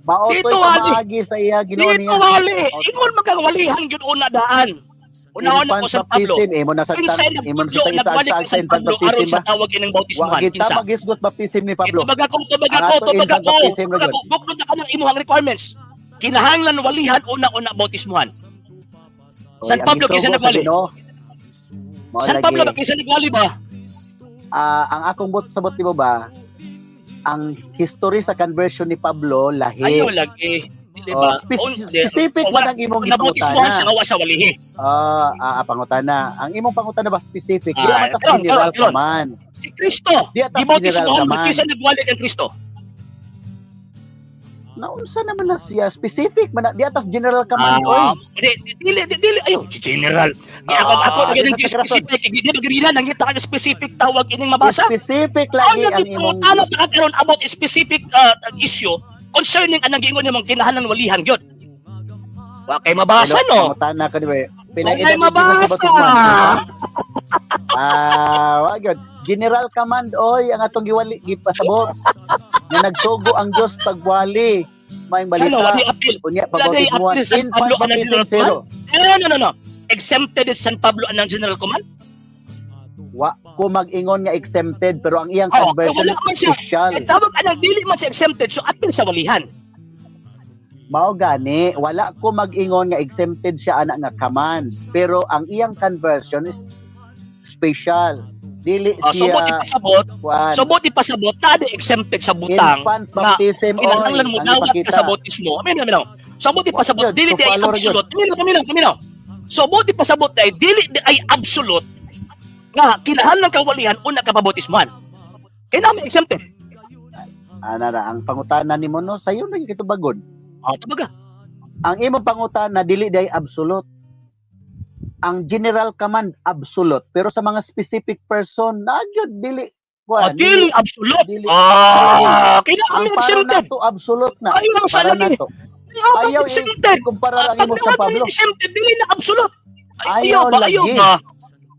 Mao Dito, to'y wali. pamaagi sa iya Ginoo Dili niya. tuwali. Ingon man kang walihan gyud una daan. Una-una Infant ko San Pablo. baptism, imo na sa Kinsa imo na nagtudlo sa nagwali isa kang sa San infant Pablo aron baptism sa ba? tawag ining Wa bautismuhan? kita Kinsa? magisgot baptism ni Pablo. Tubag ako, tubag Ang ako, ato tubag infant ako. baptism ra Tubag gyud. ako. Buklod na ka ng imuhang requirements. Kinahanglan walihan una-una bautismuhan. Oy, San ang Pablo kinsa gisugo sa nagwali? Ginoo. Mao San lagi. Pablo ba kinsa nagwali ba? Ah, ang akong bot sabot nimo ba? Ang history sa conversion ni Pablo lahi. Ayaw lagi. Di Oh, ba? specific man ang imong Nabautismuhan gipangutana. siya nga wa sa walihi. Pangutana. Ang imong pangutana ba specific? Di Ah, man ta karon, general karon, ka karon. man. Si Kristo. Di ata general Gibautismuhan ka ba man. kinsa nagwali kang Kristo? Naunsa naman na siya specific man na di atas general command, oy. Ah, di dili di dili ayo general. Di ako Ah, ako di ganun sa rason. specific, di ba ganina nangita ka specific tawag ining mabasa. Specific lagi Ano ang di imong pangutana pa karon about specific issue concerning anang giingon nimong kinahanglan walihan gyud. Wa kay mabasa, no? Pangutana ka, di ba? Pila Wa kay edad ni Jesus sa mabasa. bautismo? Ah, wa gyud. General command, oy, ang atong giwali gipasabot. Nga nagsugo ang Dios pagwali. Maayong Ano, balita. wali appeal. Unya Wala day pabautismuhan. appeal San Infant Pablo anang baptism general zero. command? Eh, no, no, no. Exempted is San Pablo anang general command? Wa ko mag-ingon nga exempted, pero ang iyang Oh, conversion wala man siya. special. Eh, tawag anang dili man siya exempted, so appeal sa walihan. Mao gani, wala ko mag-ingon nga exempted siya ana nga command, pero ang iyang conversion is special. Dili Oh, so siya buti pasabot, kuan. So buti pasabot, na di exempted sa butang Infant na baptism, oy, kinahanglan mo ang dawat ka ipakita. sa bautismo. Amin, amin, amin. So buti pasabot, Yun, dili to di ay follow ra yun. absolute. Amin, amin, amin. So buti pasabot ay dili di ay absolute nga kinahanglan ka walihan una ka pabautismohan. Kaya namin exempted. Ana ra ang pangutana nimo, no, sayo na gyud kitubagon. Ah, tabaga. Ang imong pangutana, dili day absolute. Ang general command absolute, pero sa mga specific person na gyud dili Ah, kuan. dili absolute. Dili. Ah, kaya Ang namin para exempted. nato absolute na. Ayaw sa Para lagi. nato. Ayaw Ayaw exempted. kumpara ang imo sa Pablo. Exempted, dili na absolute. Ay, Ayaw ayaw ba? Ayaw lagi. ba?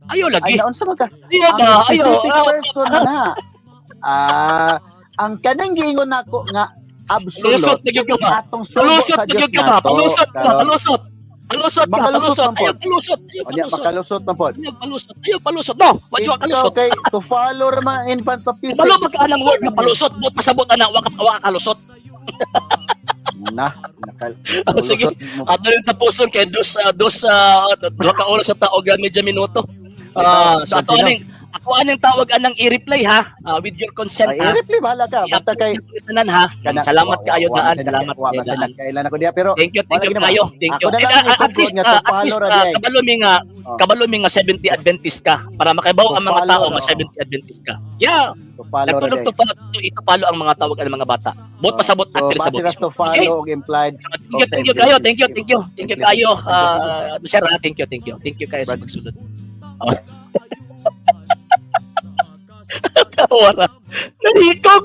Ayaw lagi. Ay, naunsa man ka? Ayaw Ang ba? Ayaw. specific Ah, person na. Ah, ang kanang giingon nako nga absolute Lusot na gyud ka ba? atong sugo Palusot sa na Dios gyud ka ba? nato. Palusot ka, Karon. palusot. Palusot ka, Makalusot palusot. man pod. Ayaw palusot. Ayaw Unya palusot. makalusot man pod. Ayaw palusot. Ayaw palusot. No, wa jud Ikaw kalusot. kay to follow ra man infant baptism. Kabalo ba ka anang word nga palusot? Buot pasabot ana wa ka wa ka kalusot. Na, nakal. Oh, sige. lusot mo. Ato yung tapuson kay 2 ka oras sa tao gamit minuto. Ah, so ato aning ako aning tawag anang i-reply ha, ah, with your consent Ay, ha. i-reply bahala ka. Basta kay Tanan ha. Salamat kaayo wa- daan. wa- Salamat wa kaayo man daan. sa kailan ako diya, pero Thank you, thank wala you gid naman. kayo. Thank you. Ako na lang And, ang at ipugod least, nga to at follow least ra diay. kabalo mi nga Oh. kabalo mi nga 70 Adventist ka para makabaw ang To mga follow tao ra, nga oh. 70 Adventist ka. Yeah, To follow ra nagtulog diay. to follow to ito follow ang mga tawag ang mga bata. Buot Oh. pasabot So at sa base ra bautismo. to Okay? follow og implied. So, thank you kayo. Thank you, thank you. Thank you kayo. Sir, ah, thank you, thank you. Thank you kayo sa pagsulod. Oh. Wala. Nahikog.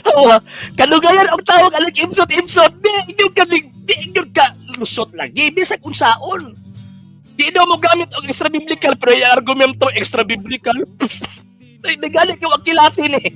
Awa, kadugayan og tawag alang imsot imsot di ingon ka di ingon ka lusot lagi bisag unsaon. Di daw mo gamit og extra biblical, pero yung argumento extra biblical. Ay, nagali ko ang kilatin eh.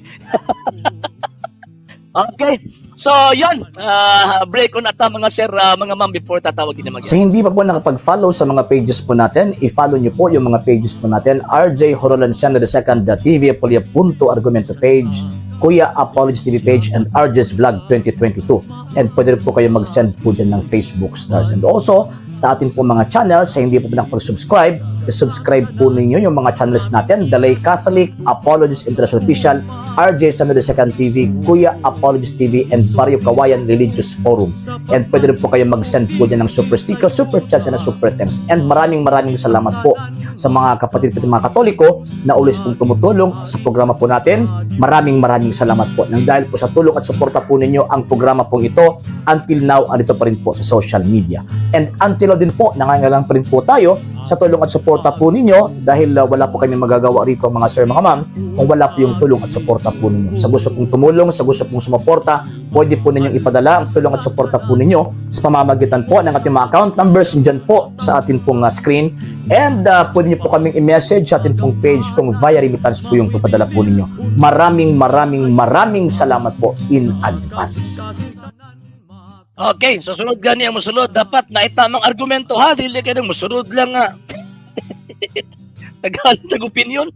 Okay. So, yan. Ah, break on ata mga sir, mga ma'am, before tatawagin na mag Sa hindi pa po nakapag-follow sa mga pages po natin, i-follow nyo po yung mga pages po natin. RJ Horolanciano II, The TV Apolia Punto Argumento page, Kuya Apologies TV page, and RJ's Vlog 2022. And pwede rin po kayo mag-send po dyan ng Facebook stars. And also, sa atin po mga channels, sa hindi po nakapag-subscribe, i-subscribe po ninyo yung mga channels natin, Dalay Catholic, Apologies International Official, RJ Sano II TV, Kuya Apologies TV, and Barrio Kawayan Religious Forum. And pwede rin po kayo mag-send po dyan ng super sticker, super chats, and super thanks. And maraming maraming salamat po sa mga kapatid po mga Katoliko na always pong tumutulong sa programa po natin. Maraming maraming salamat po. Nang dahil po sa tulong at suporta po ninyo ang programa pong ito, until now, andito pa rin po sa social media. And until now din po, nangangailangan pa rin po tayo sa tulong at suporta po ninyo dahil wala po kami magagawa rito, mga sir, mga ma'am, kung wala po yung tulong at suporta po ninyo. Sa gusto pong tumulong, sa gusto pong sumuporta, pwede po ninyong ipadala ang tulong at suporta po ninyo sa pamamagitan po ng ating mga account numbers dyan po sa ating pong screen. And pwede niyo po kaming i-message sa ating pong page kung via remittance po yung papadala po ninyo. Maraming maraming maraming salamat po in advance. Okay, susunod gani ang musulod. Dapat na itamang argumento ha. Dili ka nang musulod lang nga. Tagalog nag opinion.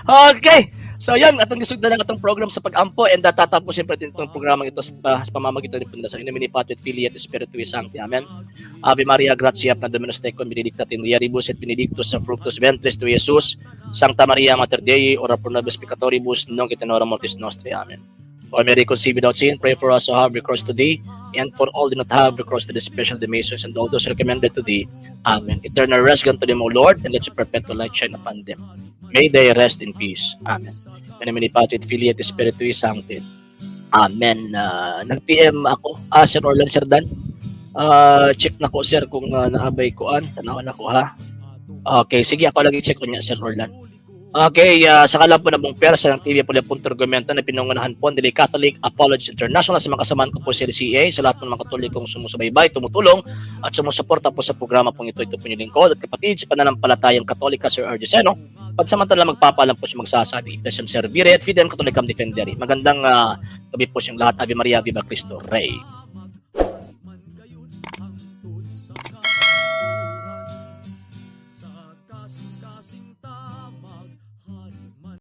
Okay. So yan, atong gisugdan ang atong program sa pag-ampo and tatapusin pa din itong programang ito sa pamamagitan ni Punda sa inyo ni Patri et Filii et Spiritui Sancti. Amen. Ave Maria, gratia plena Dominus tecum, benedicta in mulieribus et benedictus fructus ventris tui, Jesus. Sancta Maria, Mater Dei, ora pro nobis peccatoribus, nunc et in hora mortis nostri. Amen. O Mary, conceived without sin, pray for us who have recourse to thee, and for all do not have recourse to the special the Masons and all those recommended to thee. Amen. Eternal rest grant to them, O Lord, and let your perpetual light shine upon them. May they rest in peace. Amen. In nomine Patris et Filii et Spiritui Sancti. Amen. Nag-PM ako. Sir Orlan, Sir Dan. Check na ko, sir, kung naabay ko an. Tanawan ako, ha? Okay, sige, ako lagi check ko niya, Sir Orlan. Okay, sa kalam po na buong pwersa ng TV Pula Punto Argumento na pinungunahan po ang Dili Catholic Apologists International, sa mga kasamahan ko po si RCA, sa lahat ng mga Katolikong sumusubaybay, tumutulong at sumusuporta po sa programa pong ito. Ito po yung lingkod at kapatid sa pananampalatayang Katolika, Sir RJ Seno. Pagsamantala magpapaalam po siya magsasabi, Ecclesiam Servire et Fidem Catholicam Defendere. Magandang gabi po siyang lahat. Ave Maria, Viva Cristo Rey.